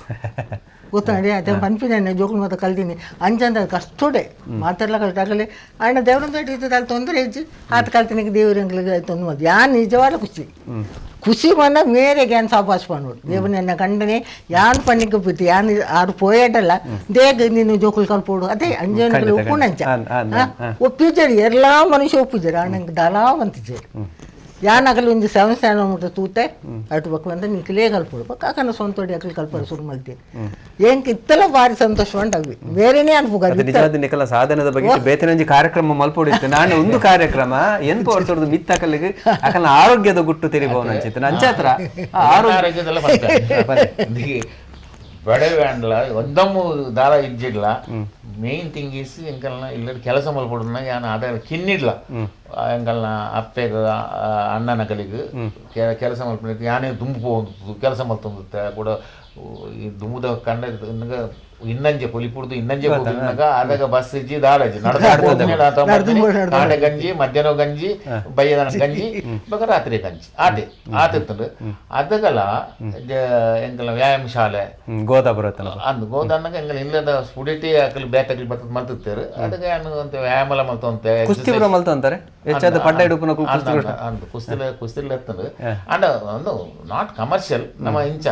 ಗೊತ್ತಾಂಡೆ ಅದೇ ಪನ್ಪಿನ ಜೋಕುಲು ಮಾತ್ರ ಕಲ್ತೀನಿ ಅಂಚಂದ ಕಷ್ಟೋಡೆ ಮಾತಾಡ್ಲ ಕಷ್ಟ ಆಗಲಿ ಅಣ್ಣ ದೇವ್ರಂತ ಇರ್ತದೆ ಅಲ್ಲಿ ತೊಂದರೆ ಇಜ್ಜಿ ಆತ ಕಲ್ತಿನಿಗೆ ದೇವ್ರಂಗ್ಲಿಗೆ ತೊಂದರೆ ಮಾತು ಯಾನ್ ನಿಜವಾದ ಖುಷಿ ಖುಷಿ ಮನ ಮೇರೆ ಗ್ಯಾನ್ ಸಾಪಾಸ್ ಪಣ್ಣೋಡು ದೇವನ ಕಂಡನೆ ಯಾನ್ ಪಣ್ಣಿಗೆ ಬಿತ್ತು ಯಾನ್ ಆರು ಪೋಯೇಟಲ್ಲ ದೇಗ ನೀನು ಜೋಕುಲು ಕಲ್ಪೋಡು ಅದೇ ಅಂಜನಗಳು ಉಪ್ಪುಣಂಚ an, an, an. ಒಪ್ಪಿಜರು ಎಲ್ಲ ಮನುಷ್ಯ ಒಪ್ಪಿಜರು ಅಣ್ಣಂಗೆ ದಲಾ ಬಂತಿಜರು ಯಾನ್ ಅಗಲಿ ಒಂಜಿ ಸೆವೆನ್ ಸ್ಟ್ಯಾಂಡರ್ಡ್ ಮುಟ್ಟ ತೂತೆ ಅటు ಬಕ್ಕು ಅಂತ ನಿಂಕಲೇ ಕಲ್ಪೋಡು ಬಕ್ಕ ಅಕನ ಸ್ವಂತ ಅಕಲಿ ಕಲ್ಪರ ಶುರು ಮಲ್ತೀನಿ ఏంక ಇತ್ತಲ ಭಾರಿ ಸಂತೋಷ ಉಂಟವಿ ಬೇರೆನೇ ಅನ್ಪುಗ ಅದು ನಿಜವಾದ ನಿಕಲ ಸಾಧನದ ಬಗ್ಗೆ ಬೇತನಂಜಿ ಕಾರ್ಯಕ್ರಮ ಮಲ್ಪೊಡಿತ್ತು ನಾನು ಒಂದು ಕಾರ್ಯಕ್ರಮ ಎನ್ಪ ವರ್ಷದ ಮಿತ್ತ ಅಕಲಿಗೆ ಅಕಲ್ನ ಆರೋಗ್ಯದ ಗುಟ್ಟು ತೆರಿಬಹುದು ಅಂಚಿತ್ತು ಅಂಚಾತ್ರ ಆ ಆರೋಗ್ಯ ಆರೋಗ್ಯದೆಲ್ಲ ಪಂತ ಬಡವೆ ಅಂಡ್ಲ ಒಂದಮ್ಮು ದಾರ ಇಜ್ಜಿಡ್ಲ. Main thing is ಎಂಕಲ್ನ ಇಲ್ಲ ಕೆಲಸ ಮಲ್ಪೊಡುನ ಯಾನ್ ಅದ ಕಿನ್ನಿಡ್ಲ ಎಂಕಲ್ನ ಅಪ್ಪೆಗ್ ಅಣ್ಣನ ಕಲಿಗ್ ಕೆಲಸ ಮಲ್ಪುನ ಯಾನೇ ದುಂಬು ಪೋವೊಂದು ಕೆಲಸ ಮಲ್ತೊಂದುತ್ತೆ ಕೂಡ. ಈ ದುಂಬುದ ಕಂಡ ಇನ್ನಂಜೆ ಪೊಲಿಪುಡ್ದು ಇನ್ನಂಜೆ ಪೋಪಿನಗ ಆದಾಗ ಬಸ್ ಇಜ್ಜಿ ದಾರ ಇಜ್ಜಿ, ನಡ್ದು ಕಾಂಡೆ ಗಂಜಿ, ಮಧ್ಯಾಹ್ನ ಗಂಜಿ, ಬಯ್ಯದ ಗಂಜಿ, ಬೊಕ ರಾತ್ರಿ ಗಂಜಿ ಆತೆ ಆತಿತ್ತುಂಡು. ಅದಗಲ ಎಂಕಲ್ನ ವ್ಯಾಯಾಮ ಶಾಲೆ ಗೋದಾ ಬರುತ್ತಲ್ಲ. ಅಂದ್ ಗೋದಾನಾಗ ಎಂಕಲ್ ಇಲ್ಲದ ಸ್ಟುಡೆಂಟೇ ಅಕಲ್ ಬೇತಕಲ್ ಬರ್ತದ ಮಲ್ತಿತ್ತೇರು. ಅದಕ್ಕೆ ಯಾನು ಅಂತ ವ್ಯಾಯಾಮ ಮಲ್ತೊಂತೆ. ಕುಸ್ತಿ ಪೂರ ಮಲ್ತೊಂತಾರೆ ಹೆಚ್ಚಾದ ಪಡ್ಡ ಇಡುಪುನ ಕುಸ್ತಿ. ಅಂದ್ ಕುಸ್ತಿಲ ಕುಸ್ತಿಲ ಎತ್ತಂದು ಅಂಡ ಒಂದು not commercial ನಮ್ಮ ಇಂಚ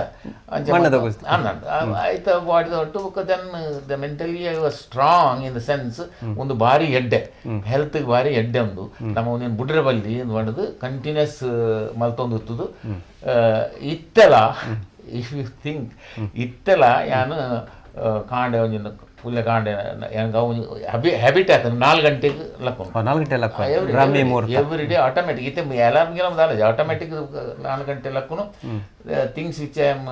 ಅಂಚ ಮಣ್ಣದ ಕುಸ್ತಿ. ಅಂದ್ ಆಯ್ತ ಬಾಡಿದ ಒಟ್ಟು ಬೊಕ್ಕ then the mentally I was strong in the sense ಒಂದು ಭಾರಿ ಎಡ್ಡೆ ಹೆಲ್ತ್ ಭಾರಿ ಎಡ್ಡೆ. ಒಂದು ನಮ್ಮ ಒಂದೇನು ಬುಡ್ರೆ ಬಲ್ಲಿ ಒಂದು ಕಂಟಿನ್ಯೂಸ್ ಮಲ್ತೊಂದು ಇತ್ತದು. ಇತ್ತೆಲ if you think ಇತ್ತೆಲ ಯಾನು ಕಾಂಡೆ ಒಂಜಿನ ಪುಲ್ಲೆ ಕಾಂಡೆ ಯಾನ್ ಅವು ಹ್ಯಾಬಿಟ್ ಆಯ್ತು 4 ಗಂಟೆಗೆ ಲಕ್ಕೊಂಡು. 4 ಗಂಟೆ ಲಕ್ಕ ಬ್ರಾಹ್ಮಿ ಮುಹೂರ್ತ. Every day automatic ಇತ್ತೆ ಅಲಾರ್ಮ್ ಗಿಲಾರ್ಮ್ ದಾಲ ಆಟೋಮ್ಯಾಟಿಕ್ 4 ಗಂಟೆ ಲಕ್ಕುನು. Things which I am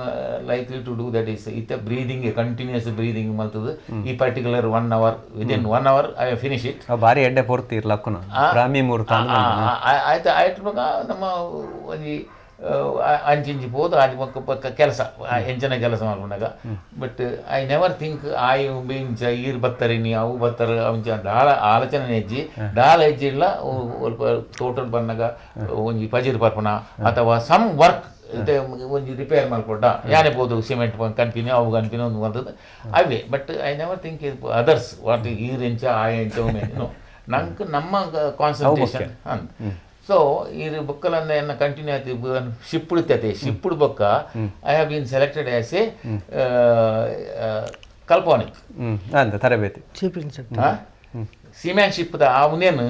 likely to do that is ಇತ್ತೆ breathing, continuous breathing ಮಲ್ತದು. ಈ particular 1 hour, within 1 hour I finish it. ಅವ್ ಬಾರಿ ಎಡ್ಡೆ ಪೊರ್ತು ಇರ್ ಲಕ್ಕುನು ಬ್ರಾಹ್ಮಿ ಮುಹೂರ್ತ ಅಂದ್. ಆಯ್ತು ಆಯ್ತು ಬೊಕ ನಮ್ಮ ಒಂಜಿ ಅಂಚಿಂಚಿ ಪೋದು ಆಜಿ ಬೊಕ್ಕ ಬೊಕ್ಕ ಕೆಲಸ ಎಂಚಿನ ಕೆಲಸ ಮಲ್ಪುನಗ. But I never think ಆಯ್ ಉಂಬೆ ಇಂಚ ಈರ್ ಬತ್ತರಿನಿ ಅವು ಬತ್ತರ ಅಂಚ ದಾಲ ಆಲೋಚನೆ ಹೆಜ್ಜಿ ದಾಲ ಹೆಜ್ಜಿ ಇಲ್ಲ. ಒಲ್ಪ ತೋಟಡ್ ಬನ್ನಗ ಒಂಜಿ ಪಜಿರ್ ಪರ್ಪುನ ಅಥವಾ ಸಮ್ ವರ್ಕ್ ಒಂಜಿ ರಿಪೇರ್ ಮಲ್ಪೊಡ್ಡ ಯಾನೆ ಪೋದು ಸಿಮೆಂಟ್ ಕನ್ಪಿನಿ ಅವು ಕನ್ಪಿನಿ ಒಂದು ಬಂದದ್ದು ಅವೇ. But I never think others what ಈರ್ ಎಂಚ ಆಯ್ ಎಂಚ ನೋ. ನಂಗೆ ನಮ್ಮ ಕಾನ್ಸಂಟ್ರೇಷನ್ ಅಂತ. ಸೊ ಈ ಬುಕ್ಕಲನ್ನ ಎನ್ನ ಕಂಟಿನ್ಯೂ ಆಯ್ತು ಶಿಪ್ಪುಡು ತತೆ ಶಿಪ್ಪುಡು ಬೊಕ್ಕ I have been selected as a ಕಲ್ಪೋನಿಕ್. ಅಂತ ತರಬೇತಿ. Chief inspector. Seaman ship ಆ ಮುಂದೇನು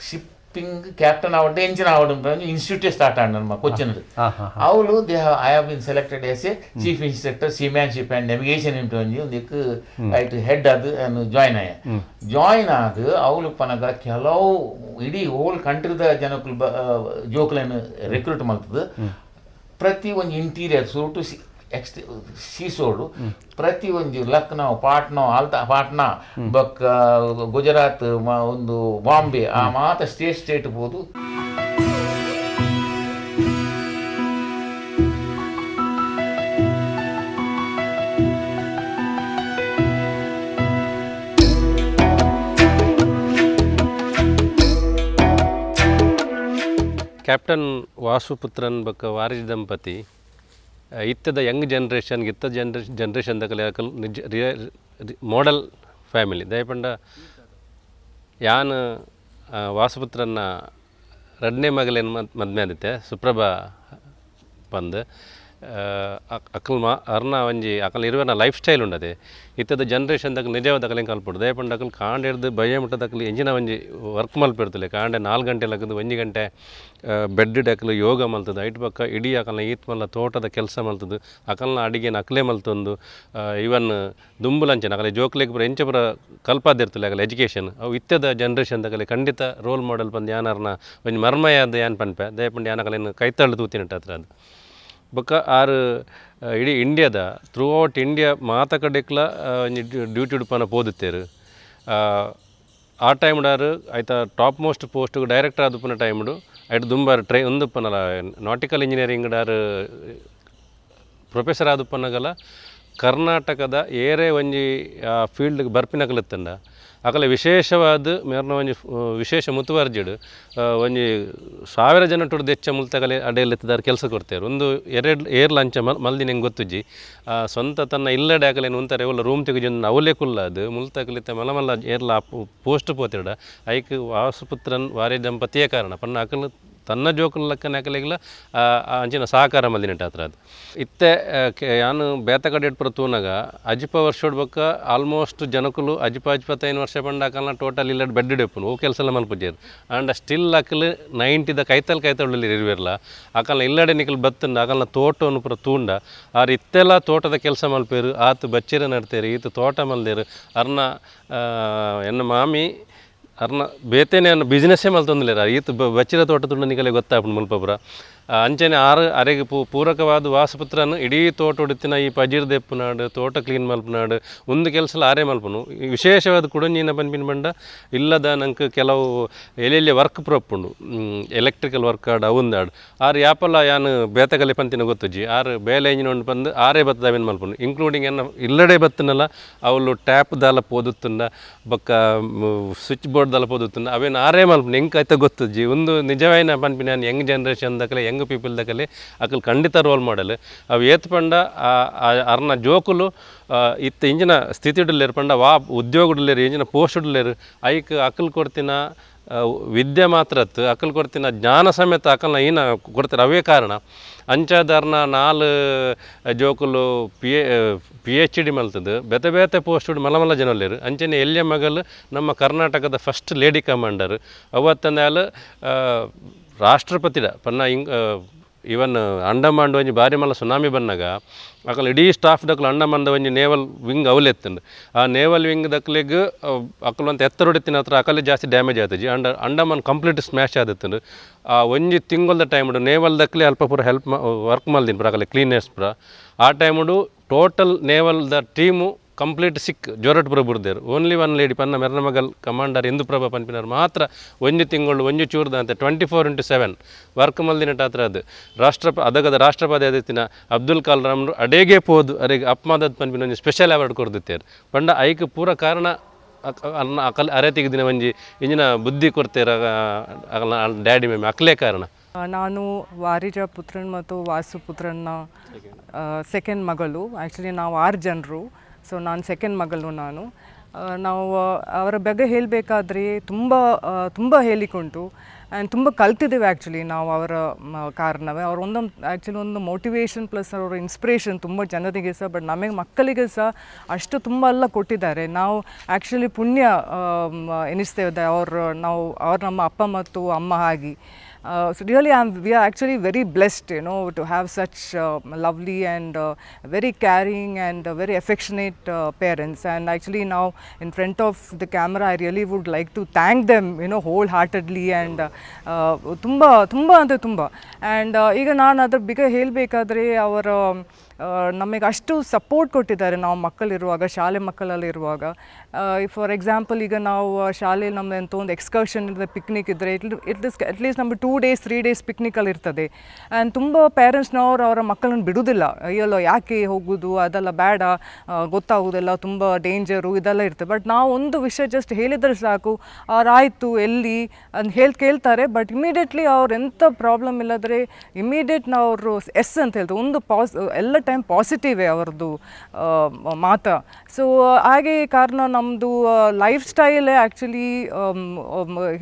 ಶಿಪ್ಪಿಂಗ್ ಕ್ಯಾಪ್ಟನ್ ಆವಡ್ಡೆ ಎಂಜಿನ್ ಆವಡ್ ಇನ್ಸ್ಟಿಟ್ಯೂಟ್ ಸ್ಟಾರ್ಟ್ ಆಂಡ್ ನಮ್ಮ ಕೊಚ್ಚಿನ್. ಹಾ ಹಾ ಅವಳು they I have been selected as a chief instructor seamanship and navigation into ಒಂಜಿ ಒಂದಿಕ್ ಐಟ್ ಹೆಡ್ ಅದು ಜಾಯ್ನ್ ಆಯ. ಜಾಯ್ನ್ ಆದ ಅವಳು ಪನಗ ಕೆಲವು ಇಡೀ ಹೋಲ್ ಕಂಟ್ರಿದ ಜನಕ್ಕಲು ಜೋಕ್ಲೆನ್ ರಿಕ್ರೂಟ್ ಮಲ್ತದ. ಪ್ರತಿ ಒಂಜಿ ಇಂಟೀರಿಯರ್ ಸೂಟು ಎಕ್ಸ್ಟ್ ಸೀಸೋಡು ಪ್ರತಿ ಒಂಜಿ ಲಕ್ನೋ ಪಾಟ್ನೋ ಆಲ್ತ ಪಾಟ್ನಾ ಬೊಕ್ಕ ಗುಜರಾತ್ ಒಂದು ಬಾಂಬೆ ಆ ಮಾತ ಸ್ಟೇಟ್ ಸ್ಟೇಟ್ ಪೋದು. ಕ್ಯಾಪ್ಟನ್ ವಾಸುಪುತ್ರನ್ ಬೊಕ್ಕ ವಾರಿಜ್ ದಂಪತಿ ಇತ್ತದ ಯಂಗ್ ಜನರೇಷನ್ ಇತ್ತ ಜನರೇಷನ್ ದಕಲೆ ಅಕಲ್ ನಿಜ ಮಾಡೆಲ್ ಫ್ಯಾಮಿಲಿ. ದಯಪಂಡ ಯಾನ್ ವಾಸುಪುತ್ರನ್ನ ರಡ್ನೇ ಮಗಲೇನು ಮದ್ಮೆ ಆದಿತ್ತೆ ಸುಪ್ರಭಾ ಪಂದ್. ಅಕಲ್ ಮಾ ಅರ್ನ ಒಂಜಿ Akal ಇರುವನ life style ಉಂಡದೆ ಇತ್ತದ generation Dhakal ನಿಜವಾದ ಅಕಲ್ ಕಲ್ಪೊಡು. ದಯಪಂಡ ಅಕಲ್ ಕಾಂಡೆ ಹಿಡ್ದು ಬಯ್ಯ ಮುಟ್ಟ ದಕಲ್ ಎಂಜಿನ ಒಂಜಿ ವರ್ಕ್ ಮಲ್ಪಿರ್ತಲೆ. ಕಾಂಡೆ 4 ಗಂಟೆ ಲಕ್ಕದು 1 ಗಂಟೆ ಬೆಡ್ ಅಕಲ್ ಯೋಗ ಮಲ್ತದ. ಐಟ್ ಬೊಕ್ಕ ಇಡೀ ಅಕಲ್ನ ಈತ್ ಮಲ್ಲ ತೋಟದ ಕೆಲಸ ಮಲ್ತದು. ಅಕಲ್ನ ಅಡಿಗೆನ ಅಕ್ಲೆ ಮಲ್ತೊಂದು ಇವನ್ ದುಂಬುಲಂಚನ ಅಕಲೆ ಜೋಕ್ಲೆಗ್ ಪೂರ ಎಂಚ ಪೂರ ಕಲ್ಪಾದಿರ್ತಲೆ ಅಕಲ್ ಎಜುಕೇಷನ್ ಅವು ಇತ್ತದ ಜನರೇಷನ್ ದಕಲೆ ಖಂಡಿತ ರೋಲ್ ಮಾಡೆಲ್ ಪಂದ್ ಯಾನಾರ್ನ ಒಂಜಿ ಮರ್ಮಯಾದ ಯಾನ್ ಪನ್ಪೆ. ದಯಪಂಡ ಯಾನ್ ಅಕಲೆನ್ ಕೈತಾಳು ತೂತಿನಟ್ಟ ಹತ್ರ ಅದು ಬೊಕ್ಕ ಆರು ಇಡೀ ಇಂಡಿಯಾದ through out India ಮಾತ ಕಡೆಕ್ಲ ಒಂಜಿ ಡ್ಯೂಟಿ ಉಡುಪನ ಪೋದುತ್ತೇರು. ಆ ಟೈಮ್ಡಾರು ಆಯ್ತ top most post director ಆದುಪ್ಪುನ ಟೈಮ್ಡು ಐಟ್ ದುಂಬಾರು ಟ್ರೈ ಉಂದುಪ್ಪನಲ ನಾಟಿಕಲ್ ಇಂಜಿನಿಯರಿಂಗ್ಡಾರು ಪ್ರೊಫೆಸರ್ ಆದುಪ್ಪನಗಲ ಕರ್ನಾಟಕದ ಏರೇ ಒಂಜಿ ಫೀಲ್ಡ್ಗೆ ಬರ್ಪಿನಕಲಿತ್ತಂಡ ಅಕಲೆ ವಿಶೇಷವಾದ ಮೇರ್ನ ಒಂಜಿ ವಿಶೇಷ ಮುತುವರ್ಜಿಡ್ ಒಂಜಿ 1000 ಜನ ಟುಡ್ದು ಹೆಚ್ಚ ಮುಲ್ತಗಲೆ ಅಡೆಯಲ್ಲಿತ್ತಿದಾರು ಕೆಲಸ ಕೊಡ್ತೇರು. ಒಂದು ಎರಡು ಏರ್ ಲಂಚ ಮಲ್ದಿನ ಹೆಂಗೆ ಗೊತ್ತುಜ್ಜಿ. ಸ್ವಂತ ತನ್ನ ಇಲ್ಲಡೆ ಅಕಲೇನು ಉಂತಾರೆ ಒಲ್ಲ ರೂಮ್ ತೆಗೆಜೊಂದು ಅವಲೇ ಕುಲ್ಲದು ಮುಲ್ತಕಲಿತ್ತ ಮಲ್ಲ ಮಲ್ಲ ಏರ್ಲ ಪೋಸ್ಟ್ ಪೋತಿಡ ಐಕ್ ವಾಸುಪುತ್ರನ್ ವಾರಿ ದಂಪತಿಯೇ ಕಾರಣ ಪನ್ನ ಅಕಲು ತನ್ನ ಜೋಕುಲ ಲಕ್ಕನೆ ಅಕಲೆಗ್ಲ ಅಂಚಿನ ಸಹಕಾರ ಮಲ್ದಿನಟ್ಟ ಹತ್ರ ಅದು ಇತ್ತೆ. ಯಾನು ಬೇತ ಕಡೆ ಪೂರ ತೂನಗ ಅಜಿಪ ವರ್ಷೋಡ್ ಬೊಕ್ಕ ಆಲ್ಮೋಸ್ಟ್ ಜನಕುಲು ಅಜಿಪ ಅಜಿಪತ್ತೈದು ವರ್ಷ ಪಂಡ ಅಕಲ್ನ ಟೋಟಲ್ ಇಲ್ಲ ಬೆಡ್ ಡೆಪ್ಪುನು ಓ ಕೆಲಸ ಎಲ್ಲ ಮಲ್ಪುಜೇರು. ಆಂಡ ಸ್ಟಿಲ್ ಅಕಲ್ 90ದ ಕೈತಲ್ ಕೈತಲ್ ಇರುವಿರ್ಲ ಅಕಲ್ನ ಇಲ್ಲಡೆ ನಿಕಲ್ ಬತ್ತಂಡ ಅಕಲ್ನ ತೋಟವನ್ನು ಪೂರ ತೂಂಡ ಆರ್ ಇತ್ತೆಲ್ಲ ತೋಟದ ಕೆಲಸ ಮಲ್ಪೇರು. ಆತು ಬಚ್ಚಿರ ನಡ್ತೇರು ಈತು ತೋಟ ಮಲ್ದೇರು. ಅರ್ನ ಎನ್ನ ಮಾಮಿ ಅರ್ನ ಬೇತೇನೆ ಅನ್ನ ಬಿಸ್ನೆಸ್ಸೇ ಮಲ್ತೊಂದಿಲ್ಲ ಈತ ಬಚ್ಚಿರ ತೋಟ ತುಂಡ ನಿಕಲೆ ಗೊತ್ತಾಪುಂಡು ಮುಲ್ಪಪುರ. ಅಂಚನೆ ಆರು ಅರೆಗೆ ಪೂರಕವಾದ ವಾಸುಪುತ್ರನು ಇಡೀ ತೋಟ ಉಡುತ್ತಿನ ಈ ಪಜೀರ್ ದೆಪ್ಪುನಾಡು, ತೋಟ ಕ್ಲೀನ್ ಮಲ್ಪುನಾಡು, ಒಂದು ಕೆಲಸ ಆರೇ ಮಲ್ಪನು. ಈ ವಿಶೇಷವಾದ ಕುಡಂಜಿನ ಪನ್ಪಿನ ಬಂಡ ಇಲ್ಲದ ನಂಗೆ ಕೆಲವು ಎಲ್ಲೆಲ್ಲಿ ವರ್ಕ್ ಪ್ರೊಪ್ಪುಂಡು, ಎಲೆಕ್ಟ್ರಿಕಲ್ ವರ್ಕ್ ಆಡು ಅವುಂದಾಡು ಆರು ಯಾಪಲ್ಲ ಯಾನು ಬೇತಗಲೆ ಪಂತಿನ ಗೊತ್ತುಜ್ಜಿ ಆರು ಬೇಲೆ ಇಂಜಿನ ಉಂಡು ಬಂದು ಆರೇ ಬತ್ತದ ಅವೇನು ಮಲ್ಪನು, ಇನ್ಕ್ಲೂಡಿಂಗ್ ಎನ್ನ ಇಲ್ಲಡೆ ಬತ್ತನಲ್ಲ ಅವಳು ಟ್ಯಾಪ್ ದಾಲ ಪೋದುತ್ತುಂಡ ಬೊಕ್ಕ ಸ್ವಿಚ್ ಬೋರ್ಡ್ ದಾಲ ಪೋದುತ್ತುಂಡ ಅವೇನು ಆರೇ ಮಲ್ಪನು. ಎಂಕ್ ಐತ ಗೊತ್ತುಜ್ಜಿ ಒಂದು ನಿಜವಾಯಿನ ಪನ್ಪಿನ ನಾನು Young generation ದಕಲೆ Young people ದಕಲೆ Akal ಖಂಡಿತ ರೋಲ್ ಮಾಡೆಲ್. ಅವು ಏತ್ ಪಂಡ ಅರ್ನ ಜೋಕುಲು ಇತ್ತ ಇಂಜಿನ ಸ್ಥಿತಿಡುಲ್ಲೇರು ಪಂಡ ವಾ ಉದ್ಯೋಗಡುಲ್ಲೇರು ಇಂಜಿನ ಪೋಸ್ಟ್ ಉಡ್ಲೇರು ಐಕ್ ಅಕಲ್ ಕೊಡ್ತಿನ ವಿದ್ಯೆ ಮಾತ್ರ ಅತ್ತು ಅಕಲ್ ಕೊಡ್ತಿನ ಜ್ಞಾನ ಸಮೇತ ಅಕಲ್ನ ಈನ ಕೊಡ್ತಾರೆ ಅವೇ ಕಾರಣ. ಅಂಚಾದಾರ್ನ ನಾಲ್ ಜೋಕುಲು P H D ಮಲ್ತದ್ದು ಬೇತೆ ಬೇತೆ ಪೋಸ್ಟ್ ಮಲ್ಲ ಮಲ್ಲ ಜನ ಉಲ್ಲೇರು. ಅಂಚನೆ ಎಲ್ಯ ಮಗಲ್ ನಮ್ಮ ಕರ್ನಾಟಕದ first lady commander ಅವತ್ತಂದಾಲ್ ರಾಷ್ಟ್ರಪತಿಡ ಪನ್ನ ಇಂಗ್ ಇವನ್ ಅಂಡಮಾನ್ ಒಂಜಿ ಬಾರಿ ಮಲ್ಲ ಸುನಾಮಿ ಬನ್ನಗ ಅಕಲ್ ಇಡೀ ಸ್ಟಾಫ್ ದಕ್ಲು ಅಂಡಮಾನ್ದ ಒಂಜಿ ನೇವಲ್ ವಿಂಗ್ ಅವಲೆತ್ತಂಡು. ಆ ನೇವಲ್ ವಿಂಗ್ ದಕ್ಲೆಗ್ ಅಕಲ್ ಒಂತ ಎತ್ತರ ಹೊಡಿತಿನ ಹತ್ರ ಅಕಲೆ ಜಾಸ್ತಿ ಡ್ಯಾಮೇಜ್ ಆತಜಿ ಅಂಡ ಅಂಡಮಾನ್ ಕಂಪ್ಲೀಟ್ ಸ್ಮ್ಯಾಶ್ ಆದಿತ್ತಂಡು. ಆ ಒಂಜಿ ತಿಂಗೊಲ್ದ ಟೈಮ್ಡು ನೇವಲ್ ದಕ್ಲೆ ಅಲ್ಪ ಪೂರ ಹೆಲ್ಪ್ ವರ್ಕ್ ಮಲ್ದಿನ ಪೂರ ಅಕಲೆ ಕ್ಲೀನರ್ಸ್ ಪೂರ. ಆ ಟೈಮ್ಡು ಟೋಟಲ್ ನೇವಲ್ದ ಟೀಮು ಕಂಪ್ಲೀಟ್ ಸಿಕ್ ಜ್ವರಟ್ ಪೂರ ಬುಡ್ದೇರು. Only one lady ಪನ್ನ ಮೆರ್ನ ಮಗಲ್ ಕಮಾಂಡರ್ ಇಂದುಪ್ರಭಾ ಪನ್ಪಿನರ್ ಮಾತ್ರ ಒಂಜಿ ತಿಂಗಳು ಒಂಜಿ ಚೂರ್ದ ಅಂತೆ 24x7 work ಮಲ್ದಿನ ಟಾತ್ರ. ಅದು ರಾಷ್ಟ್ರ ಅದಗದ ರಾಷ್ಟ್ರಪತಿ ಆದಿತ್ತಿನ ಅಬ್ದುಲ್ ಕಲಾಂ ಅಡೇಗೆ ಪೋದು ಅರೆಗೆ ಅಪ್ಮಾದದ್ ಪನ್ಪಿನ ಒಂಜಿ ಸ್ಪೆಷಲ್ ಅವಾರ್ಡ್ ಕೊರ್ದಿತ್ತೇರು. ಪಂಡ ಐಕ್ ಪೂರ ಕಾರಣ ಅನ್ನ ಅಕಲ್ ಅರೆ ತೆಗೆದಿನ ಒಂಜಿ ಇಂಜಿನ ಬುದ್ಧಿ ಕೊಡ್ತೇರ ಅಕಲ್ನ ಡ್ಯಾಡಿ ಮೇಮೆ ಅಕ್ಲೇ ಕಾರಣ. ನಾನು ವಾರಿಜ ಪುತ್ರನ್ ಮತ್ತು ವಾಸು ಪುತ್ರನ್ನ ಸೆಕೆಂಡ್ ಮಗಳು. ಆ್ಯಕ್ಚುಲಿ ನಾವು 6 ಜನರು, ಸೊ ನಾನು ಸೆಕೆಂಡ್ ಮಗಳು. ನಾನು ನಾವು ಅವರ ಬಗ್ಗೆ ಹೇಳಬೇಕಾದ್ರೆ ತುಂಬ ತುಂಬ ಹೇಳಿಕೊಂಟು ಆ್ಯಂಡ್ ತುಂಬ ಕಲ್ತಿದ್ದೇವೆ ಆ್ಯಕ್ಚುಲಿ ನಾವು ಅವರ ಕಾರಣವೇ. ಅವ್ರ ಒಂದೊಂದು ಆ್ಯಕ್ಚುಲಿ ಒಂದು ಮೋಟಿವೇಶನ್ ಪ್ಲಸ್ ಅವರ ಇನ್ಸ್ಪಿರೇಷನ್ ತುಂಬ ಜನರಿಗೆ ಸಹ, ಬಟ್ ನಮಗೆ ಮಕ್ಕಳಿಗೆ ಸಹ ಅಷ್ಟು ತುಂಬ ಎಲ್ಲ ಕೊಟ್ಟಿದ್ದಾರೆ. ನಾವು ಆ್ಯಕ್ಚುಲಿ ಪುಣ್ಯ ಎನಿಸ್ತೇವೆ ಅವರು, ನಾವು ಅವ್ರು ನಮ್ಮ ಅಪ್ಪ ಮತ್ತು ಅಮ್ಮ ಆಗಿ. So really we are actually very blessed to have such lovely and very caring and very affectionate parents. And actually now in front of the camera I really would like to thank them wholeheartedly and ತುಂಬ ತುಂಬ ಅಂದರೆ ತುಂಬ. And ಈಗ ನಾನು ಅದ್ರ ಬಗ್ಗೆ ಹೇಳಬೇಕಾದ್ರೆ ಅವರ ನಮಗೆ ಅಷ್ಟು ಸಪೋರ್ಟ್ ಕೊಟ್ಟಿದ್ದಾರೆ ನಾವು ಮಕ್ಕಳಿರುವಾಗ, ಶಾಲೆ ಮಕ್ಕಳಲ್ಲಿ ಇರುವಾಗ. ಫಾರ್ ಎಕ್ಸಾಂಪಲ್ ಈಗ ನಾವು ಶಾಲೆಯಲ್ಲಿ ನಮ್ಮದು ಎಂತ ಒಂದು ಎಕ್ಸ್ಕರ್ಷನ್ ಇಲ್ಲದೆ ಪಿಕ್ನಿಕ್ ಇದ್ದರೆ it it is at least ನಮ್ಮ 2 ಡೇಸ್ 3 ಡೇಸ್ ಪಿಕ್ನಿಕಲ್ಲಿ ಇರ್ತದೆ. ಆ್ಯಂಡ್ ತುಂಬ ಪೇರೆಂಟ್ಸ್ನವರು ಅವರ ಮಕ್ಕಳನ್ನು ಬಿಡುವುದಿಲ್ಲ, ಅಯ್ಯಲ್ಲೋ ಯಾಕೆ ಹೋಗೋದು ಅದೆಲ್ಲ ಬೇಡ, ಗೊತ್ತಾಗೋದಿಲ್ಲ, ತುಂಬ ಡೇಂಜರು ಇದೆಲ್ಲ ಇರ್ತದೆ. ಬಟ್ ನಾವು ಒಂದು ವಿಷಯ ಜಸ್ಟ್ ಹೇಳಿದರೆ ಸಾಕು, ಅವ್ರು ಆಯಿತು ಎಲ್ಲಿ ಅಂತ ಹೇಳಿ ಕೇಳ್ತಾರೆ. ಬಟ್ ಇಮಿಡಿಯೇಟ್ಲಿ ಅವ್ರು ಎಂಥ ಪ್ರಾಬ್ಲಮ್ ಇಲ್ಲದ್ರೆ ಇಮಿಡಿಯೇಟ್ ನಾವು ಅವರು ಎಸ್ ಅಂತ ಹೇಳ್ತಾರೆ. ಒಂದು ಎಲ್ಲ ಟೈಮ್ ಪಾಸಿಟಿವೇ ಅವ್ರದ್ದು ಮಾತು. ಸೊ ಹಾಗೆ ಕಾರಣ ನಮ್ಮದು ಲೈಫ್ ಸ್ಟೈಲೇ ಆ್ಯಕ್ಚುಲಿ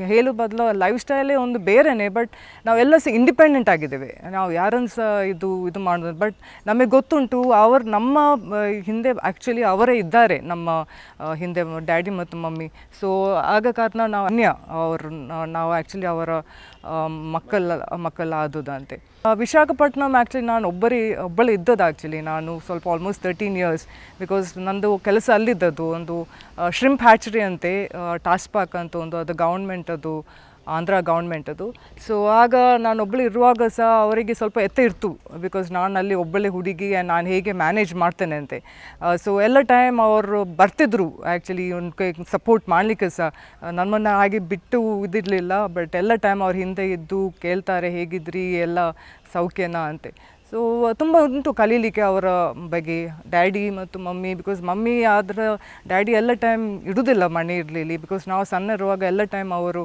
ಹೇಳೋ ಬದಲು ಲೈಫ್ ಸ್ಟೈಲೇ ಒಂದು ಬೇರೆನೇ. ಬಟ್ ನಾವೆಲ್ಲ ಸಹ ಇಂಡಿಪೆಂಡೆಂಟ್ ಆಗಿದ್ದೇವೆ, ನಾವು ಯಾರನ್ನು ಸಹ ಇದು ಇದು ಮಾಡೋದು. ಬಟ್ ನಮಗೆ ಗೊತ್ತುಂಟು ಅವರು ನಮ್ಮ ಹಿಂದೆ ಆ್ಯಕ್ಚುಲಿ ಅವರೇ ಇದ್ದಾರೆ ನಮ್ಮ ಹಿಂದೆ, ಡ್ಯಾಡಿ ಮತ್ತು ಮಮ್ಮಿ. ಸೊ ಆಗ ಕಾರಣ ನಾವು ಅನ್ಯ ಅವರು ನಾವು ಆ್ಯಕ್ಚುಲಿ ಅವರ ಮಕ್ಕಳಾದುದಂತೆ. ವಿಶಾಖಪಟ್ಟಣಂ ಆ್ಯಕ್ಚುಲಿ ನಾನು ಒಬ್ಬಳೇ ಇದ್ದದ್ದು ಆ್ಯಕ್ಚುಲಿ. ನಾನು ಸ್ವಲ್ಪ almost 13 years, because ನಂದು ಕೆಲಸ ಅಲ್ಲಿದ್ದದ್ದು. ಒಂದು ಶ್ರಿಂಪ್ ಹ್ಯಾಚರಿ ಅಂತೆ, ಟಾಸ್ಪಾಕ್ ಅಂತ ಒಂದು, ಅದು ಗೌರ್ಮೆಂಟ್, ಅದು ಆಂಧ್ರ ಗೌರ್ಮೆಂಟ್ ಅದು. ಸೊ ಆಗ ನಾನು ಒಬ್ಬಳು ಇರುವಾಗ ಸಹ ಅವರಿಗೆ ಸ್ವಲ್ಪ ಎತ್ತ ಇರ್ತು, because ನಾನು ಅಲ್ಲಿ ಒಬ್ಬಳೇ ಹುಡುಗಿ, ನಾನು ಹೇಗೆ ಮ್ಯಾನೇಜ್ ಮಾಡ್ತೇನೆ ಅಂತೆ. ಸೊ ಎಲ್ಲ ಟೈಮ್ ಅವರು ಬರ್ತಿದ್ರು ಆ್ಯಕ್ಚುಲಿ ಒಂದು ಕೈ ಸಪೋರ್ಟ್ ಮಾಡಲಿಕ್ಕೆ ಸಹ. ನಮ್ಮನ್ನು ಹಾಗೆ ಬಿಟ್ಟು ಇದಿರಲಿಲ್ಲ, ಬಟ್ ಎಲ್ಲ ಟೈಮ್ ಅವ್ರ ಹಿಂದೆ ಇದ್ದು ಕೇಳ್ತಾರೆ ಹೇಗಿದ್ರಿ, ಎಲ್ಲ ಸೌಖ್ಯನಾ ಅಂತೆ. ಸೊ ತುಂಬ ಉಂಟು ಕಲೀಲಿಕ್ಕೆ ಅವರ ಬಗ್ಗೆ, ಡ್ಯಾಡಿ ಮತ್ತು mummy. Because mummy ಆದ್ರೆ ಡ್ಯಾಡಿ ಎಲ್ಲ ಟೈಮ್ ಇಡುವುದಿಲ್ಲ ಮನೆ ಇರಲಿಲ್ಲ, because ನಾವು ಸಣ್ಣ ಇರುವಾಗ ಎಲ್ಲ ಟೈಮ್ ಅವರು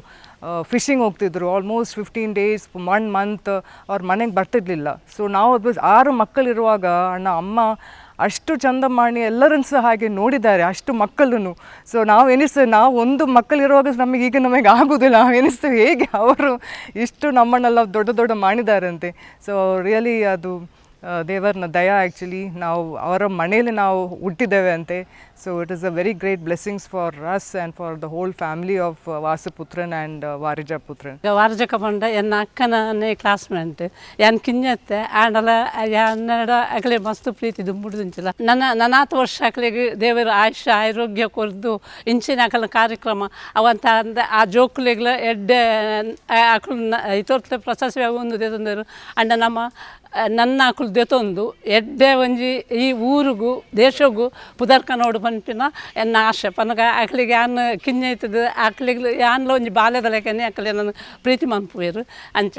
ಫಿಶಿಂಗ್ ಹೋಗ್ತಿದ್ರು. Almost 15 days 1 month ಅವ್ರ ಮನೆಗೆ ಬರ್ತಿರಲಿಲ್ಲ. ಸೊ ನಾವು 6 ಮಕ್ಕಳಿರುವಾಗ ಅಣ್ಣ ಅಮ್ಮ ಅಷ್ಟು ಚಂದ ಮಾಡಿ ಎಲ್ಲರನ್ನು ಸಹ ಹಾಗೆ ನೋಡಿದ್ದಾರೆ, ಅಷ್ಟು ಮಕ್ಕಳನ್ನು. ಸೊ ನಾವು ಎನಿಸ್ತೇವೆ, ನಾವು ಒಂದು ಮಕ್ಕಳಿರುವಾಗ ನಮಗೆ ಈಗ ನಮಗೆ ಆಗೋದಿಲ್ಲ. ನಾವು ಎನಿಸ್ತೇವೆ ಹೇಗೆ ಅವರು ಇಷ್ಟು ನಮ್ಮನ್ನೆಲ್ಲ ದೊಡ್ಡ ದೊಡ್ಡ ಮಾಡಿದ್ದಾರಂತೆ. ಸೊ ರಿಯಲಿ ಅದು ದೇವರನ ದಯ ಆ್ಯಕ್ಚುಲಿ ನಾವು ಅವರ ಮನೇಲಿ ನಾವು ಹುಟ್ಟಿದ್ದೇವೆ ಅಂತೆ. So it is a very great blessings for us and for the whole family of Vasuputran and Varija Putran. ವಾರಜಕ ಪಂಡ ಎನ್ನ ಅಕ್ಕನೇ ಕ್ಲಾಸ್ಮೇಟ್. ಯಾನ್ ಕಿഞ്ഞತ್ತೆ ಆಂಡಲ ಯಾನ್ನಡ ಅಕಲೆ ಮಸ್ತ್ ಪ್ರೀತಿ ದುಂಬುಡ್ದಿಂಚಿಲ್ಲ. ನನ್ನ ನನಾತ್ ವರ್ಷ ಅಕಲೆಗ್ ದೇವರ ಆಯುಷ್ಯ ಆರೋಗ್ಯ ಕೊರ್ದು ಇಂಚಿನ ಅಕಲ್ನ ಕಾರ್ಯಕ್ರಮ ಅವಂತ ಅಂದ ಆ ಜೋಕುಲೆಗ್ಲ ಎಡ್ಡೆ ಅಕುಲು ಇತೋರ್ತ ಪ್ರಶಸ್ತಿ ಒಂದು ದೇತೊಂದರು. ಅಂಡ ನಮ್ಮ ನನ್ನ ಅಕುಲು ದೆತೊಂದು ಎಡ್ಡೆ ಒಂಜಿ ಈ ಊರುಗು ದೇಶಗು ಪುದರ್ಕ ನೋಡು ಪನ್ಪಿನ ಎನ್ನ ಆಶೆ. ಪನಗ ಅಕ್ಲಿಗೆ ಯಾನ್ ಕಿഞ്ഞೈತದ ಅಕ್ಲಿಗ್ ಯಾನ್ಲ ಒಂಜಿ ಬಾಲ್ಯದ ಲೆಕ್ಕನೆ ಅಕ್ಲೆ ನನ್ನ ಪ್ರೀತಿ ಮನ್ಪುವೆರ್ ಅಂಚ.